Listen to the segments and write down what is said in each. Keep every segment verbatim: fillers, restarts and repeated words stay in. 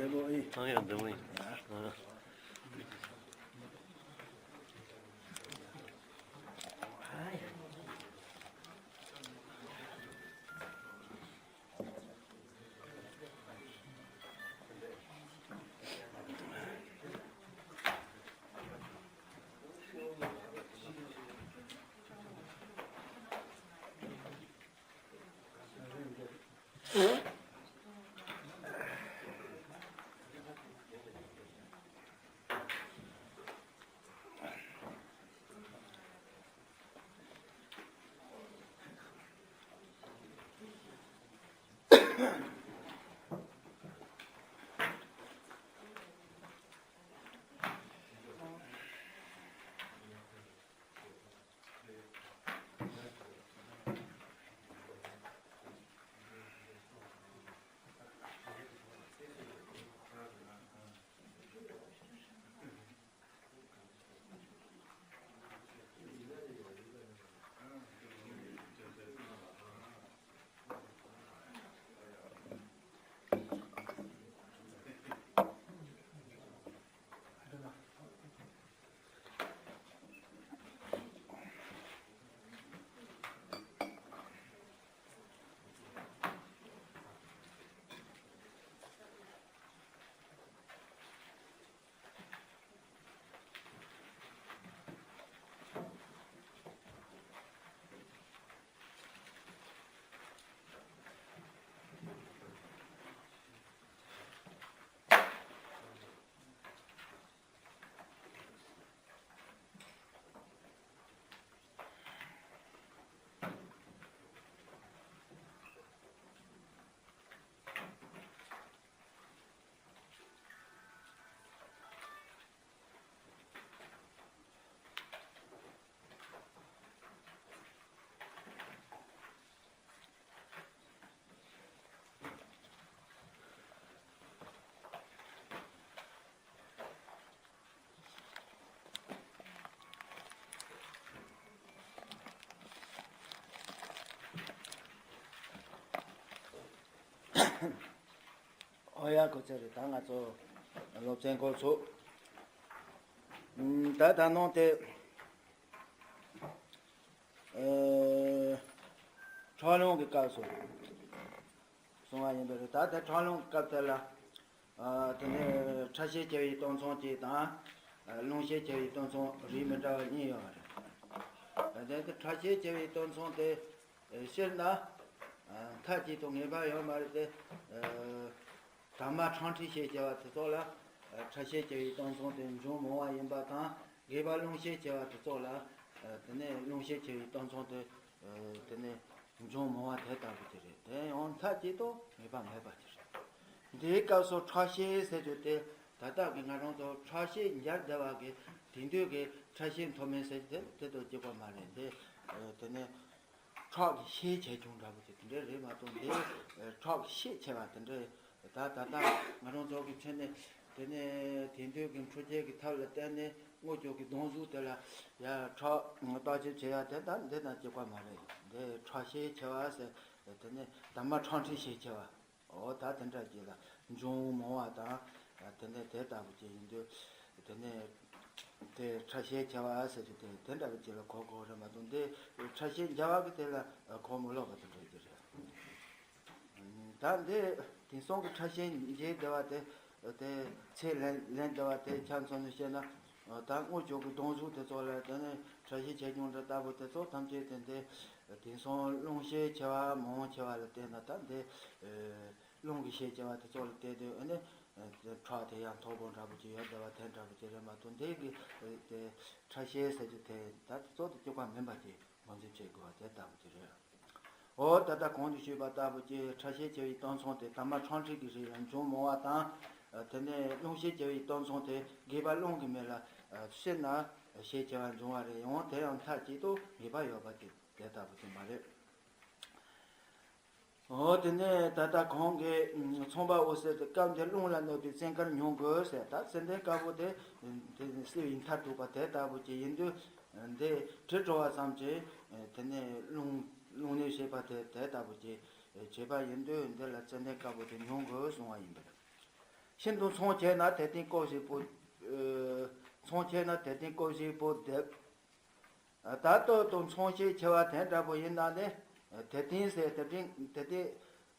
ཚང་ཡང་འདི་མོ་ཡིན། ཨོ་ཡ། གོ་ཚར་རེད། ད་ང་ཚོ་སློབ་ཚན་འགོ་ཚུགས། ཨུམ། ད་ད་ནང་དེ། ཨེ། ཁྲག་རླུང་གི་སྐབས་སུ་གསུང་བ་ཡིན་པ་རེད། ད་དེ་ཁྲག་རླུང་གི་སྐབས་དེ་ལ། ཨ། དེ་ནས་ཁྲག་ཤེད་ཆེ་བའི་སྟོང་མཚུངས་གཅིག་དང་། ཨ། རླུང་ཤེད་ཆེ་བའི་སྟོང་མཚུངས་རིགས་མི་འདྲ་བ་གཉིས་ཡོད་པ་རེད། ཨ། དེ་དེ་ཁྲག་ཤེད་ཆེ་བའི་སྟོང་མཚུངས་དེ། ཨེ། སྤྱིར་ན། ཨ། མཐའ་གཅིག་ཏུ་ངེས་པ་ཡོད་མ་རེད་དེ། ཨ། དྭངས་མ་ཁྲག་མཁྲིས་ཤས་ཆེ་བ་དེ་ཚོ་ལ། ཨ། ཁྲག་ཤས་ཆེ་བའི་སྟོང་མཚུངས་དེ་འབྱུང་མང་བ་ཡིན་པ་དང་། རྒས་པ་རླུང་ཤས་ཆེ་བ་དེ་ཚོ་ལ། ཨ། དེ་ནས་རླུང་ཤས་ཆེ་བའི་སྟོང་མཚུངས་དེ། ཨ། དེ་ནས་འབྱུང་མང་བ་དེ་ལྟ་བུ་དེ་རེད། དེ་ཡང་མཐའ་གཅིག་ཏུ་ངེས་པ་མེད་པ་དེ་རེད། འདིའི་སྐབས་སུ་ཁྲག་ཤེད་ཟེར་རྒྱུ་དེ་ད་ལྟ་གི་ང་རང་ཚོ་ཁྲག་ཤེད་འབྱར་བསྡད་པ་གི་དེང་དུས་ཀྱི་ཁྲག་ཤེད་མཐོ་དམན་ཟེར་རྒྱུ་དེ་དེ་དང་གཅིག་པ་མ་རེད། འདི། ཨ། དེ་ནས། ཁྲག་གི་ཤས་ཆེ་ཆུང་འདྲ་པོ་དེ་དེ་འདྲ་རེད་མ་གཏོགས། འདི་ཁྲག་ཤས་ཆེ་བ་དེ་འདྲ། ད་ད་ལྟ་ང་རང་ཚོ་གི་ཆ་ནས། དེ་ནས་དེང་དུས་ཀྱི་འཕྲུལ་ཆས་ཀྱི་ཐབས་ལ་བརྟེན་ནས་དངུལ་ཆུ་གི་སྡོང་གཟུགས་དེ་ལ་ཡ་ཁྲག་བརྟག་དཔྱད་བྱེད་ཡ་དེ་ད་འདི་དང་གཅིག་པ་མ་རེད། འདི་ཁྲག་ཤས་ཆེ་བ་ཟེར། དེ་ནས་དྭངས་མ་ཁྲག་མཁྲིས་ཤས་ཆེ་བ། འོ། ད་དེ་འདྲ་ཅིག་ལ་འབྱུང་མང་བ་དང་། དེ་ནས་དེ་ལྟ་བུ་ཅིག་ཡིན་དུས། དེ་ནས་དེ་ཁྲག་ཤས་ཆེ་བ་ཟེར་དུས་དེ་དེ་འདྲ་བུ་ཅིག་ལ་གོ་དགོས་རེད་མ་གཏོགས། འདི་ཁྲག་ཤས་འབྱར་བ་གི་དེ་ལ་གོ་མི་ལོག་པ་དེ་འདྲ་ཅིག་རེད། ད་འདི་དེང་སང་གི་ཁྲག་ཤས་འབྱར་བསྡད་པ་དེ། དེ་ཚད་ལེན་ལེན་བསྡད་པ་དེ་ཆ་མཚོན་ནས་བཤད་ན། ད་དངུལ་ཆུ་གི་སྡོང་གཟུགས་དེ་ཚོ་ལ། དེ་ནས་ཁྲག་ཤས་ཆེ་ཆུང་འདྲ་ལྟ་བུ་དེ་ཚོ་ཐམས་ཅད་དེ་འདི། དེང་སང་རླུང་ཤས་ཆེ་བ་མང་ཆེ་བ་ལ་བལྟས་ན། ད་འདི་རླུང་གི་ཤས་ཆེ་བ་དེ་ཚོ་ལ་བལྟས་དུས། ཨ་ནི་ཁྲག་དེ་ཡང་མཐོ་པོ་འདྲ་པོ་ཅིག་ཡོད་བསྡད་པ་དེ་འདྲ་པོ་ཅིག་རེད་མ་གཏོགས། འདི་གི་དེ་ཁྲག་ཤས་ཟེར་རྒྱུ་དེ་ད་དེ་ཚོ་དེ་གཅིག་པ་མིན་པ་ཅིག་ངོས་འཛིན་བྱེད་དགོས་པ་དེ་ལྟ་བུ་ཅིག་རེད། འོ། ད་ལྟ་གོང་དུ་ཞུས་པ་ལྟ་བུ་ཅིག་ཁྲག་ཤས་ཆེ་བའི་སྟོང་མཚུངས་དེ་དྭངས་མ་ཁྲག་མཁྲིས་ཀྱི་རིགས་ལ་འབྱུང་མང་བ་དང་། དེ་ནས་རླུང་ཤས་ཆེ་བའི་སྟོང་མཚུངས་དེ་རྒས་པ་རླུང་གི་མི་ལ་སྤྱིར་ན་ཤས་ཆེ་བ་འབྱུང་བ་རེད། ཡང་དེ་ཡང་མཐའ་གཅིག་ཏུ་ངེས་པ་ཡོད་པ་དེ་དེ་ལྟ་བུ་ཅིག་མ་རེད། འོ། དེ་ནས་ད་ལྟ་གོང་གི་ཚངས་པ་འོད་ཟེར་དེ་སྐབས་འདིར་རླུང་ལ་གནོད་པའི་ཙན་དཀར་མྱོང་དགོས་ཟེར། ད་ཙན་དན་དཀར་པོ་དེ་དེ་བསིལ་བའི་མཐར་ཐུག་པ་དེ་ལྟ་བུ་ཅིག་ཡིན་དུས། འདི་དྲི་བྲོ་བ་ཙམ་གྱིས་དེ་ནས་རླུང་རླུང་ནད་བྱེད་པ་དེ་དེ་ལྟ་བུ་ཅིག་བྱེད་པ་ཡིན་དུས། འདི་ལ་ཙན་དན་དཀར་པོ་དེ་མྱོང་དགོས་གསུང་བ་ཡིན་པ་རེད། ཤིན་ཏུ་མཚུངས་ཆེ་ན་དེ་སྟེང་བཀོད་བཞག་པོ། མཚུངས་ཆེ་ན་དེ་སྟེང་བཀོད་བཞག་པོ་འདེབས། ད་ལྟོ་དང་མཚུངས་ཤེས་ཆེ་བ་དེ་འདྲ་པོ་ཡིན་ན་ནི། དེ་སྟེང་ཟེར་དེ་སྟེང་དེ་སྟེང་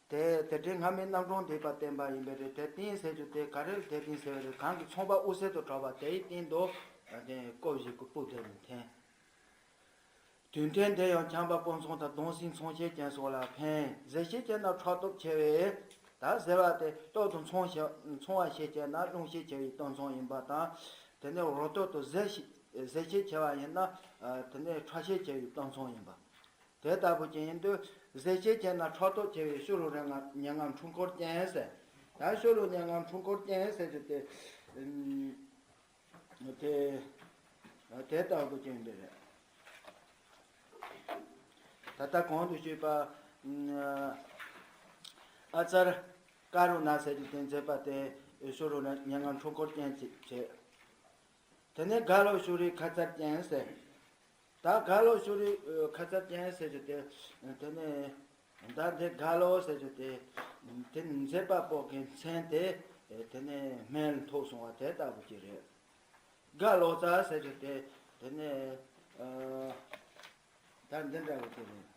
དེ་དེ་སྟེང་སྔ་མའི་རྣམ་གྲངས་འདེབས་པ་བསྟན་པ་ཡིན་པས་རེད། དེ་སྟེང་ཟེར་རྒྱུ་དེ་ག་རེ་ལ་དེ་སྟེང་ཟེར་བ་རེད། གང་གི་མཚུངས་པ་དབུ་ཟེར་དུ་གྲགས་པ་དེའི་སྟེང་དུ་དེ་བཀོད་བཞག་གི་སྤུ་དེ་ལ་འཐེན། དུས་མཐུན་དེ་ཡང་བྱམས་པ་སྤོང་གསུམ་དང་གདུང་སེམས་མཚུངས་ཤེས་ཅན་སོགས་ལ་ཕན། གཟེར་ཤེས་ཅན་ན་ཕྲག་དོག་ཆེ་བས། ད་ཟེར་བ་དེ་ལྟོ་དང་མཚུངས་ཤེས་མཚུངས་པ་ཤེས་ཅན་ན་སློང་ཤེས་ཆེ་བའི་ལྟོ་མཚུངས་ཡིན་པ་དང་། དེ་ནས་རོ་ཏོག་ཏུ་གཟེར་ཤེས་གཟེར་ཤེས་ཆེ་བ་ཡིན་ན་དེ་ནས་ཕྲག་ཤེས་ཆེ་བའི་ལྟོ་མཚུངས་ཡིན་པ། དེ་ལྟ་བུ་ཅན་ཡིན་དུས་གཟེར་ཤེས་ཆེ་ན་ཕྲག་དོག་ཆེ་བས་ཤུ་རུ་རེ་ང་མྱ་ངམ་འཁྲུལ་འཁོར་ཅན་ཟེར། ད་ཤུ་རུ་མྱ་ངམ་འཁྲུལ་འཁོར་ཅན་ཟེར་རྒྱུ་དེ། དེ་དེ་ལྟ་བུ་ཅན་འདི་རེད། ད་ལྟ་གོང་དུ་ཞུས་པ། ཨ་ཙར་ཀ་རུ་ན་ཟེར་རྒྱུ་དེ་མཛད་པ་དེ་ཤུ་རུ་ན་མྱ་ངམ་འཁྲུལ་འཁོར་ཅན་ཅིག་བྱས། དེ་ནས་ག་ལོ་ཤུ་རི་ཁ་ཙར་ཅན་ཟེར། ད་ག་ལོ་ཤུ་རི་ཁ་ཙར་ཅན་ཟེར་རྒྱུ་དེ། དེ་ནས་ད་དེ་ག་ལོ་ཟེར་རྒྱུ་དེ། དེ་ནི་མཛད་པ་པོ་གི་མཚན་དེ་དེ་ནས་སྨན་ལ་ཐོགས་སོང་བ་དེ་ལྟ་བུ་ཅིག་རེད། ག་ལོ་ཙཱ་ཟེར་རྒྱུ་དེ་དེ་ནས་ཨ་ད་འདི་འདྲ་བོ་ཅིག་རེད།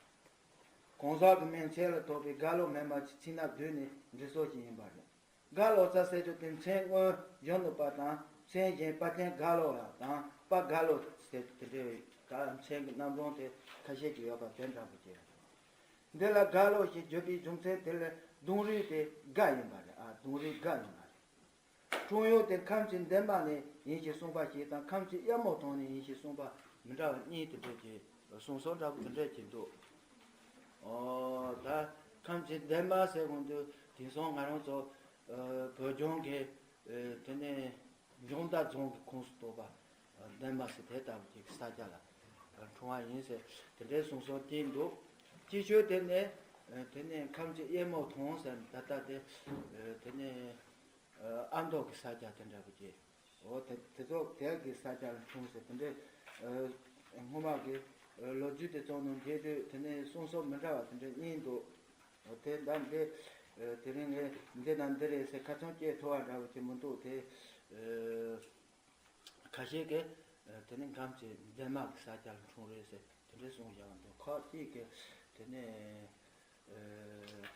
གང་ཟག་གི་མིང་མཚན་ལ་ཐོགས་པའི་ག་ལོ་སྨན་པ་ཅིག་ཚིག་སྣ་བསྡུས་ནས་འབྲི་སྲོལ་ཞིག་ཡིན་པ་རེད། ག་ལོ་ཙཱ་ཟེར་རྒྱུ་དེ་མཚན་སྔོན་གཞོན་ནུ་པ་དང་མཚན་གཞན་དཔའ་ཆེན་རྒྭ་ལོ་ཡ་དང་དཔའ་རྒྭ་ལོ་ཟེར་དེ་འདྲའི་ད་མཚན་གྱི་རྣམ་གྲངས་དེ་ཁ་ཤས་ཀྱི་ཡོད་པ་དེ་འདྲ་པོ་ཅིག་རེད། འདི་ལ་རྒྭ་ལོ་ཞེས་བརྗོད་པའི་རྒྱུ་མཚན་དེ་ལ་གདུང་རུས་དེ་རྒྭ་ཡིན་པ་རེད། ཨ་གདུང་རུས་རྒྭ་ཡིན་པ་རེད། འཁྲུངས་ཡུལ་དེ་ཁམས་ཀྱི་འདན་མ་ནས་ཡིན་ཞེས་གསུངས་པ་ཞིག་དང་ཁམས་ཀྱི་གཡལ་མོ་ཐང་ནས་ཡིན་ཞེས་གསུངས་པ་མི་འདྲ་བ་གཉིས་དེ་འདྲ་ཅིག་གསུང་སྲོལ་འདྲ་པོ་དེ་འདྲ་ཅིག་འདུག་ཨོ་ད་ཁམས་ཀྱི་འདན་མ་ཟེར་གོང་དུ་དེང་སང་ང་རང་ཚོ་བོད་ལྗོངས་ཀྱི་དེ་ནས་འབྱོན་རྟ་རྫོང་གི་ཁོངས་སུ་གཏོགས་པ་འདན་མ་ཟེར་དེ་ལྟ་བུ་ཅིག་ས་ཆ་ལ་འཁྲུངས་པ་ཡིན་ཟེར་དེ་འདྲའི་གསུང་སྲོལ་དེ་འདུག་སྤྱི་ཆོས་དེ་ནས་དེ་ནས་ཁམས་ཀྱི་གཡལ་མོ་ཐང་ཟེར་ད་ལྟ་དེ་དེ་ནས་ཨ་མདོ་གི་ས་ཆ་དེ་འདྲ་བོ་ཅིག་འོ་དེ་དེ་ཚོ་དེ་གི་ས་ཆ་ལ་འཁྲུངས་ཟེར་དེ་འདྲའི་སྔོན་མ་གི་ལོ་རྒྱུས་དེ་ཚོ་ནང་འབྲེལ་དུས་དེ་ནས་གསུང་སྲོལ་མི་འདྲ་བ་དེ་འདྲ་གཉིས་འདུག་འོ་དེ་ད་འདི་དེ་རིང་ངས་འདི་ན་འདི་རེད་ཟེར་ཁ་ཚོན་བཅད་ཐུབ་པ་འདྲ་བོ་ཅིག་མི་འདུག་དེ་ཁ་ཤས་ཀྱིས་དེ་ནས་ཁམས་ཀྱི་འདན་མ་གི་ས་ཆ་ལ་འཁྲུངས་རེད་ཟེར་དེ་འདྲའི་གསུང་བཞག་པ་འདུག་ཁག་ཅིག་གིས་དེ་ནས།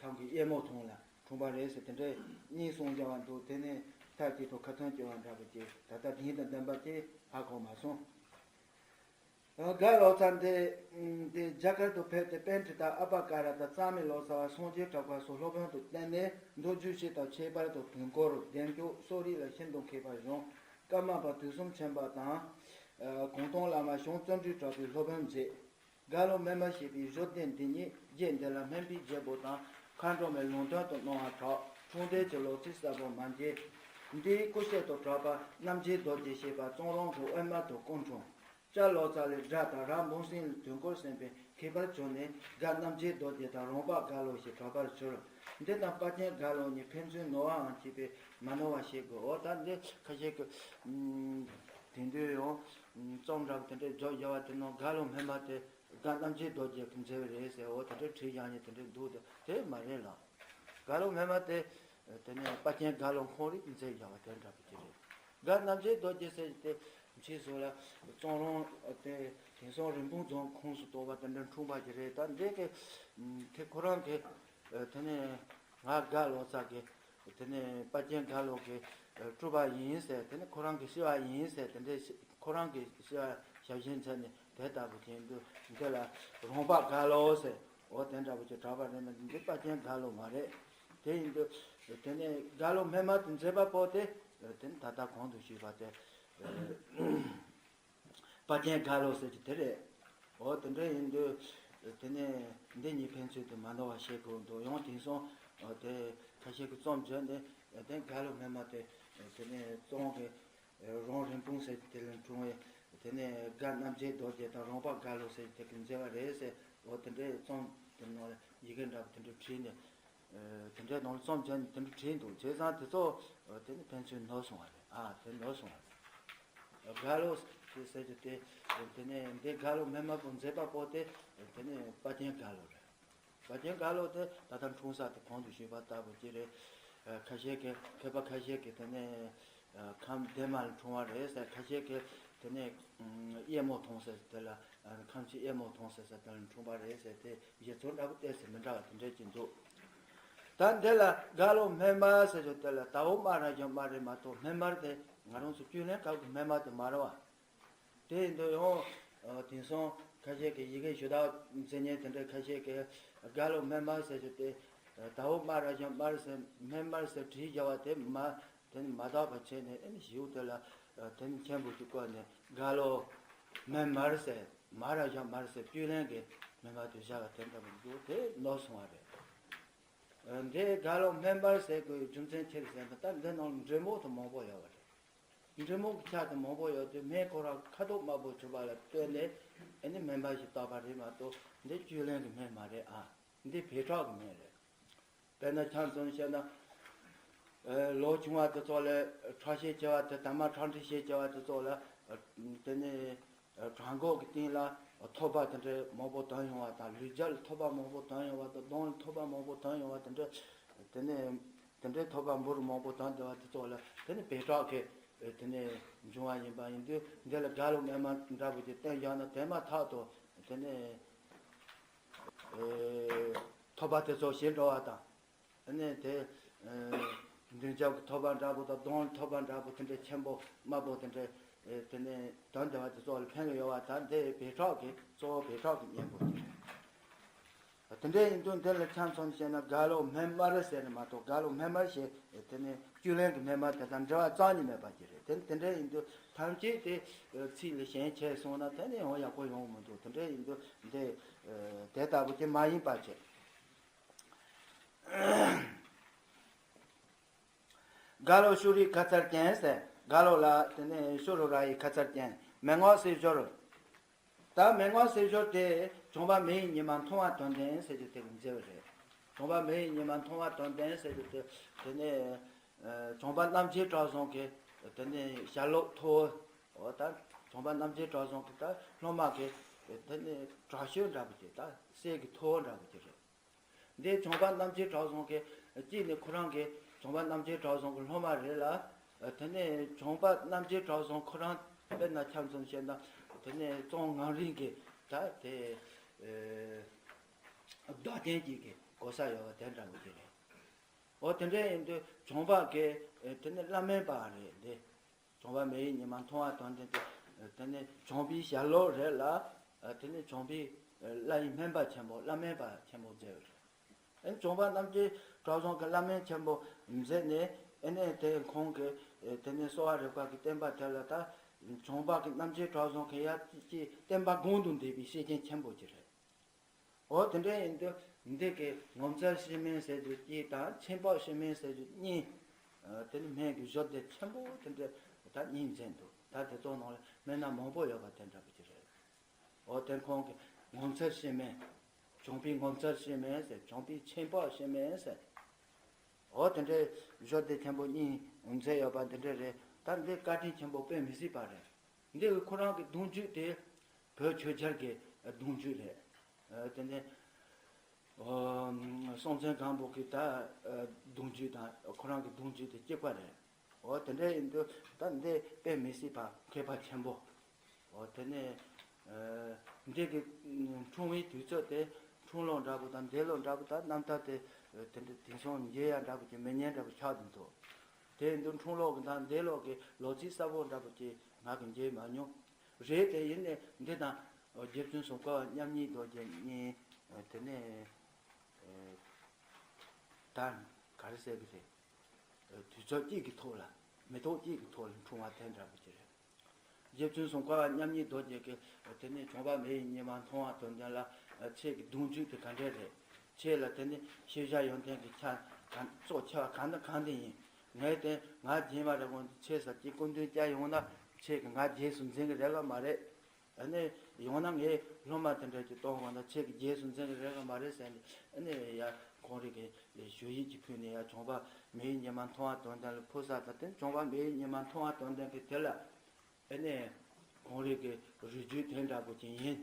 ཁམས་ཀྱི་གཡལ་མོ་ཐང་ལ་འཁྲུངས་པ་རེད་ཟེར་དེ་འདྲའི་གཉིས་གསུངས་བཞག་པ་འདུག་དེ་ནས་མཐའ་གཅིག་ཏུ་ཁ་ཚོན་བཅད་པ་འདྲ་པོ་ཅིག་ད་ལྟ་དེང་དང་ལྡན་པ་ཅིག་ཧ་གོ་མ་སོང་། རྒྭ་ལོ་ཙཱ་འདི་འདི་རྒྱ་གར་དུ་ཕེབས་ཏེ་པཎྜི་ཏ་ཨ་པ་ཀ་ར་དང་གཙང་མའི་ལོ་ཙཱ་བ་སངས་རྒྱས་གྲགས་པ་སོགས་སློབ་དཔོན་དུ་བསྟེན་ནས་མདོ་རྒྱུད་བཤད་དང་ཁྱད་པར་དུ་དུས་འཁོར་བདེ་མཆོག་གསོ་རིག་ལ་ཤིན་ཏུ་མཁས་པར་བྱུང་། ཀརྨ་པ་དུས་གསུམ་མཁྱེན་པ་དང་། གུང་སྟོན་བླ་མ་བྱང་བརྩོན་འགྲུས་གྲགས་པའི་སློབ་དཔོན་མཛད། རྒྭ་ལོ་སྨན་མ་ཞེས་པའི་བཞུགས་གདན་འདི་ཉིད་རྗེ་འདི་ལ་སྨན་པའི་རྒྱལ་པོ་དང་མཁའ་འགྲོ་མའི་ལུང་བསྟན་དུ་གནང་བར་གྲགས། འཁྲུངས་འདས་ཀྱི་ལོ་ཚིགས་གསལ་པོ་མ་མཇལ། འདིའི་སྐུ་གཤེགས་སུ་གྲགས་པ་རྣམ་རྒྱལ་རྡོ་རྗེ་ཞེས་པ་གཙང་རོང་དུ་དབུས་མ་དུ་སྐུ་འཁྲུངས། སྐྱ་ལོ་ཙཱ་ལས་སྒྲ་དང་ར་འབུམ་སྲིན་ལ་དུས་འཁོར་གསན་པས་མཁས་པར་གྱུར་ནས་རྒྭ་རྣམ་རྒྱལ་རྡོ་རྗེ་དང་རོང་པ་རྒྭ་ལོ་ཞེས་གྲགས་པར་གྱུར། འདི་དང་དཔའ་ཆེན་རྒྭ་ལོ་གཉིས་ཕན་ཚུན་ནོར་བའང་བྱས་པས་མ་ནོར་བ་ཤེས་དགོས། འོ་ད་འདི་ཁ་ཤས་ཀྱིས་དེང་དུས་ཡང་རྩོམ་འདྲ་པོ་དེ་འདྲའི་བརྗོད་བྱ་བ་དེ་ནང་རྒྭ་ལོ་སྨན་མ་དེ་རྒྭ་རྣམ་རྒྱལ་རྡོ་རྗེ་གིས་མཛད་པ་རེད་ཟེར། འོ་དེ་འདྲའི་བྲིས་བཞག་མཁན་དེ་འདྲའི་འདུག་དེ་དེ་མ་རེད་ལ། རྒྭ་ལོ་སྨན་མ་དེ་དེ་ནས་དཔའ་ཆེན་རྒྭ་ལོ་ཁོང་རང་གིས་མཛད་བཞག་པ་དེ་འདྲ་པོ་ཅིག་རེད། རྒྭ་རྣམ་རྒྱལ་རྡོ་རྗེ་ཟེར་དེ་ཕྱིས་སུ་ལ་གཙང་རོང་དེ་དེང་སང་རིན་སྤུངས་རྫོང་ཁོངས་སུ་གཏོགས་པ་དེ་འདྲ་འཁྲུངས་པ་ཅིག་རེད། ད་འདི་གི་དེ་ཁོ་རང་གི་དེ་ནས་ང་རྒྭ་ལོ་ཙཱ་གི་དེ་ནས་དཔའ་ཆེན་རྒྭ་ལོ་གི་སྤྲུལ་པ་ཡིན་ཟེར། དེ་ནས་ཁོ་རང་གི་སྤྱི་བ་ཡིན་ཟེར། དེ་འདྲའི་ཁོ་རང་གི་སྤྱི་བ་ཞབས་ཞུ་མཛད་ནས་དེ་ལྟ་བུ་ཅིག་འདུག་འདི་ལ་རོང་པ་རྒྭ་ལོ་ཟེར། འོ་དེ་འདྲ་བོ་ཅིག་གྲགས་པ་རེད་ན་འདི་དཔའ་ཆེན་རྒྭ་ལོ་མ་རེད། དེ་ཡིན་དུས་དེ་ནས་རྒྭ་ལོ་སྨན་མ་དེ་མཛད་པ་པོ་དེ་དེ་ནི་ད་ལྟ་གོང་དུ་ཞུས་པ་དེ་དཔའ་ཆེན་རྒྭ་ལོ་ཟེར་གྱི་དེ་རེད། འོ་དེ་འདྲ་ཡིན་དུས་དེ་ནས་འདི་གཉིས་ཕན་ཚུན་དུ་མ་འདོར་བ་བྱེད་དགོས་འདུག་ཡང་དེང་སང་དེ་ཁ་ཤས་ཀྱིས་རྩོམ་བརྗོད་ནས་དེ་རྒྭ་ལོ་སྨན་མ་དེ་དེ་ནས་གཙང་གི་རོང་རིན་སྤུངས་ཟེར་དེ་ལ་འཁྲུངས་པས། དེ་ནས་རྒྭ་རྣམ་རྒྱལ་རྡོ་རྗེ་དང་རོང་པ་རྒྭ་ལོ་ཟེར་དེ་གིས་མཛད་པ་རེད་ཟེར། འོ་དེ་འདྲའི་རྩོམ་དེ་ནང་ཡི་གེ་འདྲ་པོ་དེ་འདྲ་བྲིས་ནས་དེ་འདྲའི་ནང་ལ་རྩོམ་བྱས་ནས་དེ་འདྲ་བྲིས་འདུག་བྱས་ཙང་དེ་ཚོ་དེ་ནི་ཕན་ཚུན་ནོར་སོང་བ་རེད། ཨ་དེ་ནོར་སོང་བ་རེད། རྒྭ་ལོ་ཟེར་རྒྱུ་དེ་དེ་ནས་འདི་རྒྭ་ལོ་སྨན་མ་པོ་མཛད་པ་པོ་དེ་དེ་ནས་དཔའ་ཆེན་རྒྭ་ལོ་རེད། དཔའ་ཆེན་རྒྭ་ལོ་དེ་ད་ལྟ་འཁྲུངས་ས་དེ་གོང་དུ་ཞུས་པ་ལྟ་བུ་ཅིག་རེད། ཁ་ཤས་ཀྱིས་མཁས་པ་ཁ་ཤས་ཀྱིས་དེ་ནས་ཁམས་འདན་མ་ལ་འཁྲུངས་པ་རེད་ཟེར། ཁ་ཤས་ཀྱིས་དེ་ནས་གཡས་མོ་ཐོང་ཟེར་དེ་ལ་ཁམས་ཆེ་གཡས་མོ་ཐོང་ཟེར་ཟེར་དེ་ལ་འཁྲུངས་པ་རེད་ཟེར། དེ་བཞེད་ཚུལ་འདྲ་པོ་ཏོག་ཙམ་མི་འདྲ་བ་དེ་འདྲ་ཅིག་འདུག་ད་འདི་ལ་རྒྭ་ལོ་སྨན་མར་ཟེར་ཞོར་དེ་ལ་དྭོགས་སྨ་ར་ཞབས་སྨ་རེ་མ་གཏོགས་སྨན་མར་དེ་ང་རང་ཚོ་བཅུད་ལེན་སྐབས་ཀྱི་སྨན་མར་དེ་མ་རེད་བ། དེ་ཡིན་དུས་ཡང་དེང་སང་ཁ་ཤས་ཀྱི་ཡི་གེ་ཞུ་དག་མཛད་མཁན་དེ་འདྲ་ཁ་ཤས་ཀྱིས་རྒྭ་ལོ་སྨན་མར་ཟེར་ཞོར་དེ་དྭོགས་སྨ་ར་ཞབས་སྨ་རེ་ཟེར། སྨན་མར་ཟེར་བྲིས་བཞག་པ་དེ་མ་དེ་ནི་མ་དག་པ་བྱས་ནས་ཨེ་ནི་ཞིའུ་དེ་ལ་དེ་ནི་མཆན་བུ་ཞིག་བཀོད་ནས་རྒྭ་ལོ་སྨན་མར་ཟེར། སྨ་ར་ཞབས་སྨ་རེ་ཟེར། བཅུད་ལེན་གྱི་སྨན་མར་དེ་བཞག་པ་དེ་འདྲ་མི་འདུག་དེ་ནོར་སོང་བ་རེད། འདི་རྒྭ་ལོ་སྨན་མར་ཟེར་དགོས་རྒྱུ་མཚན་ཅི་རེད་ཟེར་ན། ད་འདི་ནང་ལ་འབྲི་མོ་དེ་མང་པོ་ཡོད་པ་རེད། འབྲི་མོ་གི་ཆ་དེ་མང་པོ་ཡོད་དུས་སྨན་ཁོ་རང་ཁ་དོག་དམར་པོ་བྱུགས་པ་ལ་ལྟོས་ནས་ཨེ་ནི་སྨན་མར་ཞིག་བཏགས་པ་རེད་མ་གཏོགས་འདི་བཅུད་ལེན་གྱི་སྨན་མ་རེད་ཨ། འདི་བྱེ་བྲག་གི་སྨན་རེད། དཔེར་ན་ཆ་མཚོན་བཤད་ན། ལོ་ཆུང་བ་དེ་ཚོ་ལ་ཁྲག་ཤེད་ཆེ་བ་དེ་དྭངས་མ་ཁྲག་མཁྲིས་ཤེད་ཆེ་བ་དེ་ཚོ་ལ་དེ་ནས་བྲང་ཁོག་གི་སྟེང་ལ་ཐོད་པ་དེ་འདྲའི་མང་པོ་ཐོན་ཡོང་བ་དང་། ལུས་སྦྱར་ལ་ཐོད་པ་མང་པོ་ཐོན་ཡོང་བ་དང་། གདོང་ལ་ཐོད་པ་མང་པོ་ཐོན་ཡོང་བ་དེ་འདྲ། དེ་ནས་དེ་འདྲའི་ཐོད་པ་འབུར་མང་པོ་ཐོན་བསྡད་པ་དེ་ཚོ་ལ་དེ་ནི་བྱེ་བྲག་གི་དེ་ནས་འབྱུང་བ་ཡིན་པ་ཡིན་དུས་འདི་ལ་རྒྭ་ལོ་སྨན་མར་འདྲ་པོ་ཅིག་བསྟེན་བཞག་ན་དེ་མ་ཐག་ཏུ་དེ་ནས་ཐོད་པ་དེ་ཚོ་ཞིག་འགྲོ་བ་དང་། ཨ་ནི་དེ། མདུན་ལྕགས་ཀྱི་ཐོད་པ་འདྲ་པོ་དང་གདོང་ཐོད་པ་འདྲ་པོ་དེ་འདྲའི་ཆེན་པོ་དམར་པོ་དེ་འདྲའི། དེ་ནས་དོན་དེ་བ་དེ་ཚོ་ལ་ཕན་གྱི་ཡོད་པ་དང་། དེ་བྱེ་བྲག་གི་གཙོ་བོ་བྱེ་བྲག་གི་གཉེན་པོ་ཅིག་རེད། དེ་འདྲ་ཡིན་དུས་འདི་ལ་ཆ་མཚོན་བཤད་ན་རྒྭ་ལོ་སྨན་མར་ཟེར་ནས་མ་གཏོགས་རྒྭ་ལོ་སྨན་མར་ཞེས་དེ་ནས་བཅུད་ལེན་གྱི་སྨན་མར་དེ་དང་འབྲེལ་བ་རྩ་ནས་མེད་པ་ཅིག་རེད། དེ་དེ་འདྲ་ཡིན་དུས་ཐམས་ཅད་དེ་ཚིག་ལ་ཞེན་བྱས་སོང་ན་དེ་ནས་ཡང་ཡག་པོ་ཡོང་མི་འདུག་དེ་འདྲ་ཡིན་དུས་འདི་དེ་ལྟ་བུ་དེ་མ་ཡིན་པ་བྱས། རྒྭ་ལོ་ཤུ་རུའི་ཁ་ཚར་ཅན་ཟེར། རྒྭ་ལོ་ལ་དེ་ནས་ཤུ་རུ་ར་ཡི་ཁ་ཚར་ཅན། མན་ངག་གསེར་ཞོར། ད་མན་ངག་གསེར་ཞོར་དེ་གྱོང་པ་མེ་ཡི་ཉི་མ་མཐོང་བ་དོན་ལྡན་ཟེར་རྒྱུ་དེ་གི་མཛད་པ་རེད། གྱོང་པ་མེ་ཡི་ཉི་མ་མཐོང་བ་དོན་ལྡན་ཟེར་རྒྱུ་དེ་དེ་ནས་གྱོང་པ་རྣམ་འབྱེད་གྲགས་བཟང་གི་དེ་ནས་ཞལ་སློབ་ཐོ། འོ་ད་གྱོང་པ་རྣམ་འབྱེད་གྲགས་བཟང་གི་ད་སློབ་མ་གི་དེ་ནས་དྲག་ཤོས་འདྲ་པོ་ཅིག་ད་གསེར་གྱི་ཐོ་འདྲ་པོ་ཅིག་རེད། འདི་གྱོང་པ་རྣམ་འབྱེད་གྲགས་བཟང་གིས་གཅིག་ནས་ཁོ་རང་གི་གྱོང་པ་རྣམ་འབྱེད་གྲགས་བཟང་གི་སློབ་མ་རེད་ལ། དེ་ནས་གྱོང་པ་རྣམ་འབྱེད་གྲགས་བཟང་ཁོ་རང་དཔེར་ན་ཆ་མཚོན་བཤད་ན་དེ་ནས་གཙང་ངང་རིང་གི་ད་དེ་བདག་རྐྱེན་གཅིག་གི་གོ་ས་ཡོད་པ་དེ་འདྲ་བོ་ཅིག་རེད། འོ་དེ་འདྲ་ཡིན་དུས་གྱོང་པ་གི་དེ་ནས་བླ་སྨན་པ་རེད་འདི། གྱོང་པ་མེ་ཡི་ཉི་མ་མཐོང་བ་དོན་ལྡན་དེ། དེ་ནི་གྱོང་པའི་ཞལ་སློབ་རེད་ལ། དེ་ནི་གྱོང་པའི་བླ་ཡི་སྨན་པ་ཆེན་པོ་བླ་སྨན་པ་ཆེན་པོ་མཛད་ཡོད་རེད། ཨེ་གྱོང་པ་རྣམ་འབྱེད་གྲགས་བཟང་གི་བླ་སྨན་ཆེན་པོ་མཛད་ནས་ཨེ་ནས་དེ་ཁོང་གི་དེ་ནི་གསོ་བ་རིག་པ་གི་བསྟན་པ་དེ་ལ་ད་གྱོང་པ་གི་རྣམ་འབྱེད་གྲགས་བཟང་གི་ཡ་གཅིག་བསྟན་པ་གོང་དུ་འདེགས་པའི་བཤད་མཁན་ཆེན་པོ་ཅིག་རེད། འོ་དེ་འདྲ་ཡིན་དུས་འདི་གི་ངོ་མཚར་ཕྱི་སྨན་ཟེར་རྒྱུ་གཅིག་དང་ཆེན་པོ་ཕྱི་སྨན་ཟེར་རྒྱུ་གཉིས། དེ་ནི་སྨན་གྱི་བཞི་སྡེ་ཆེན་པོ་དེ་འདྲ་ད་གཉིས་མཛད་འདུག་ད་དེ་ཚོ་ནང་ལ་སྨན་སྣ་མང་པོ་ཡོད་པ་དེ་འདྲ་པོ་ཅིག་རེད། འོ་དེ་ཁོང་གི་ངོ་མཚར་ཕྱི་སྨན། གྱོང་པའི་ངོ་མཚར་ཕྱི་སྨན་ཟེར། གྱོང་པའི་ཆེན་པོ་ཕྱི་སྨན་ཟེར། འོ་དེ་འདྲའི་བཞི་སྡེ་ཆེན་པོ་གཉིས་མཛད་ཡོད་པ་འདི་འདྲ་རེད། ད་འདི་བཀའ་དྲིན་ཆེན་པོ་དཔེ་མི་སྲིད་པ་རེད། འདི་གི་ཁོ་རང་གི་གདུང་རྒྱུད་དེ་བོད་ཆོས་རྒྱལ་གྱི་གདུང་རྒྱུད་རེད། ཨ་དེ་ནས་ཨོ་སྲོང་བཙན་སྒམ་པོ་གི་ད་ཨ་གདུང་རྒྱུད་དང་ཁོ་རང་གི་གདུང་རྒྱུད་དེ་གཅིག་པ་རེད། འོ་དེ་འདྲ་ཡིན་དུས་ད་འདི་དཔེ་མི་སྲིད་པ་མཁས་པ་ཆེན་པོ། འོ་དེ་ནས་ཨ་འདི་གི་འཁྲུངས་པའི་དུས་ཚོད་དེ་འཁྲུངས་ལོ་འདྲ་པོ་དང་འདས་ལོ་འདྲ་པོ་དང་རྣམ་ཐར་དེ་དེ་འདྲ་དེང་སང་མཇལ་ཡ་འདྲ་པོ་ཅིག་མི་ཉན་འདྲ་པོ་ཆགས་འདུག་དེ་ཡིན་དུས་འཁྲུངས་ལོ་གི་དང་འདས་ལོ་གི་ལོ་ཚིགས་གསལ་པོ་འདྲ་པོ་ཅིག་ང་གིས་མཇལ་མ་མྱོང་། རེད་དེ་ཡིན་ནའི་འདི་དང་རྗེ་བཙུན་སུམ་མཁར་བ་མཉམ་ཉིད་རྡོ་རྗེ་གཉིས་དེ་ནས་ད་ག་རེ་ཟེར་གི་རེད། དུས་ཚོད་གཅིག་གི་ཐོག་ལ་མི་ཐོག་གཅིག་གི་ཐོག་ལ་འཁྲུངས་པ་དེ་འདྲ་པོ་ཅིག་རེད། རྗེ་བཙུན་སུམ་མཁར་བ་མཉམ་ཉིད་རྡོ་རྗེ་གིས་དེ་ནས་གྱོང་པ་མེ་ཡི་ཉི་མ་མཐོང་བ་དོན་ལྡན་ལ་ཁྱེད་ཀྱི་གདུང་རྒྱུད་དེ་ག་འདྲས་རེད། ཁྱེད་ལ་དེ་ནས་ཤེས་བྱ་ཡོན་ཏན་གྱི་ཆ་ག་གཙོ་ཆེ་བ་གང་དང་གང་དེ་ཡིན། ངས་དེ་ང་རྗེས་མ་རེ་དགོངས་ཏེ་ཁྱེད་ས་ཀྱི་སྐུ་མདུན་བསྐྱལ་ཡོང་ན་ཁྱེད་ཀྱིས་ང་རྗེས་སུ་འཛིན་གི་རེད་ག་མ་རེད། ཨ་ནི་ཡང་ན་ངས་སློབ་མ་དེ་འདྲ་ཅིག་གཏོང་དགོས་ན་ཁྱེད་ཀྱིས་རྗེས་སུ་འཛིན་གི་རེད་ག་མ་རེད་ཟེར་ནས་ཨ་ནི་ཡ་ཁོང་རང་གིས་ཞུ་ཡིག་ཅིག་ཕུལ་ནས་ཡ་གྱོང་པ་མེ་ཡི་ཉི་མ་མཐོང་བ་དོན་ལྡན་ལ་ཕུལ་ས་དང་དེ་གྱོང་པ་མེ་ཡི་ཉི་མ་མཐོང་བ་དོན་ལྡན་གྱིས་དེ་ལ་ཨ་ནི་ཁོང་རང་གི་རུས་རྒྱུད་དེ་འདྲ་པོ་ཅིག་ཡིན།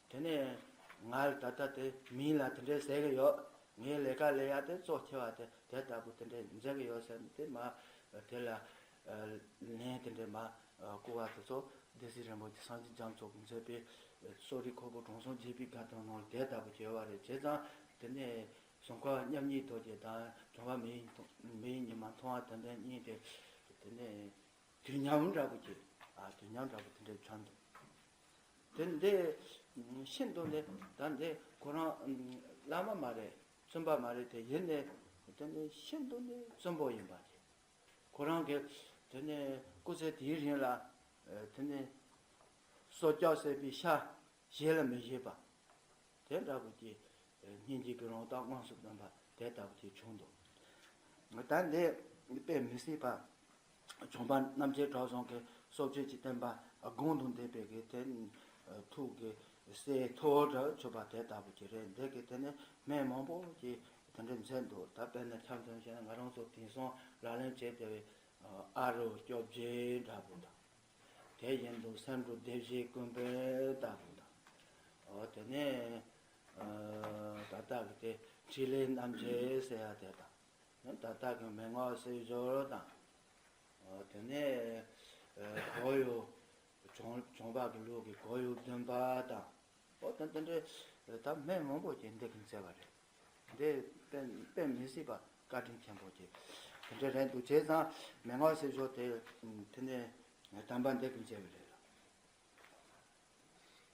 དེ་ནས་ང་ལ་ད་ལྟ་དེ་མིང་ལ་དེ་འདྲས་ཟེར་གི་ཡོད། ངའི་ལས་ཀ་ལས་ཡ་དེ་གཙོ་ཆེ་བ་དེ་དེ་ལྟ་བུ་དེ་འདྲས་མཛད་གི་ཡོད་ཟེར་ནས་དེ་མ་དེ་ལ་ལན་དེ་འདྲས་མ་བསྐུར་བ་དེ་ཚོ་སྡེ་སྲིད་རིན་པོ་ཆེ་སངས་རྒྱས་རྒྱ་མཚོ་གིས་མཛད་པའི་གསོ་རིག་ཁོག་པའི་དྲང་སྲོང་རྒྱས་པའི་དགའ་སྟོན་ནང་ལ་དེ་ལྟ་བུ་བྱས་པ་རེད། བྱས་ཙང་དེ་ནས་ཟུར་མཁར་མཉམ་ཉིད་རྡོ་རྗེ་དང་ལྗོན་པ་མི་ཡི་མི་ཡི་ཉི་མ་མཐོང་བ་དོན་ལྡན་གཉིས་དེ་དེ་ནས་དུས་མཉམ་འདྲ་པོ་ཅིག་ཨ་དུས་མཉམ་འདྲ་པོ་དེ་འདྲས་བྱུང་འདུག་དེ་འདི་ཤིན་ཏུ་ནས་ད་འདི་ཁོ་རང་བླ་མ་མ་རེད། བཙུན་པ་མ་རེད། དེ་ཡིན་ནས་དེ་ནི་ཤིན་ཏུ་ནས་བཙུན་པོ་ཡིན་པ་དེ། ཁོ་རང་གིས་དེ་ནས་སྐུ་ཚེ་དེའི་རིང་ལ་དེ་ནས་སྲོག་སྐྱབས་སྲེད་པའི་ཤ་བཞེས་ལ་མི་བཞེས་པ། དེ་འདྲ་བོ་ཀྱི་སྙིང་རྗེ་གི་རང་རྟགས་མངོན་སུམ་སྟོན་པ་དེ་ལྟ་བུ་ཅིག་བྱུང་འདུག་ད་འདི་དཔེ་མི་སྲིད་པ། བྱམས་པ་རྣམ་མཁྱེན་གྲགས་བཟང་གི་སྲོག་གཅོད་ཀྱི་བསྟན་པ་དགུང་དུ་འདེགས་པའི་གི་དེ་ཐུགས་ཀྱི་སྲས་མཐོ་བོ་འདྲ་ཆོད་པ་དེ་ལྟ་བུ་ཅིག་རེད། འདི་གི་དེ་ནི་སྨན་མང་པོ་ཅིག་དེ་འདྲ་མཛད་འདུག་ད་དཔེར་ན་འཆམ་འཆམ་བཤད་ན་ང་རང་ཚོ་དེང་སང་ལག་ལེན་བྱེད་བསྡད་པའི་ཨ་རུ་སྐྱོབ་བྱེད་འདྲ་པོ་དང་། དེ་བཞིན་དུ་སེ་འབྲུ་སྡེ་བཞིའི་ཀུན་ཕན་ལྟ་བུ་དང་། འོ་དེ་ནས་ད་ལྟ་གི་དེ་འཕྲིན་ལས་རྣམ་འབྱེད་ཟེར་ཡ་དེ་དང་། ད་ལྟ་གི་མན་ངག་གསེར་ཞོར་དང་། འོ་དེ་ནས་གོ་ཡུ་བྱང་བྱང་པ་གི་ལུགས་ཀྱི་གོ་ཡུ་བདུན་པ་དང་། འོ་དེ་དེ་འདྲའི་ད་སྨན་མང་པོ་ཅིག་འདི་གི་མཛད་པ་རེད། འདི་དཔེ་དཔེ་མི་སྲིད་པ་བཀའ་དྲིན་ཆེན་པོ་ཅིག་དེ་འདྲ་རེད་འདུག་བྱས་ཙང་མན་ངག་གསེར་ཞོར་དེ་དེ་ནས་དམ་པ་འདི་གི་མཛད་པ་རེད།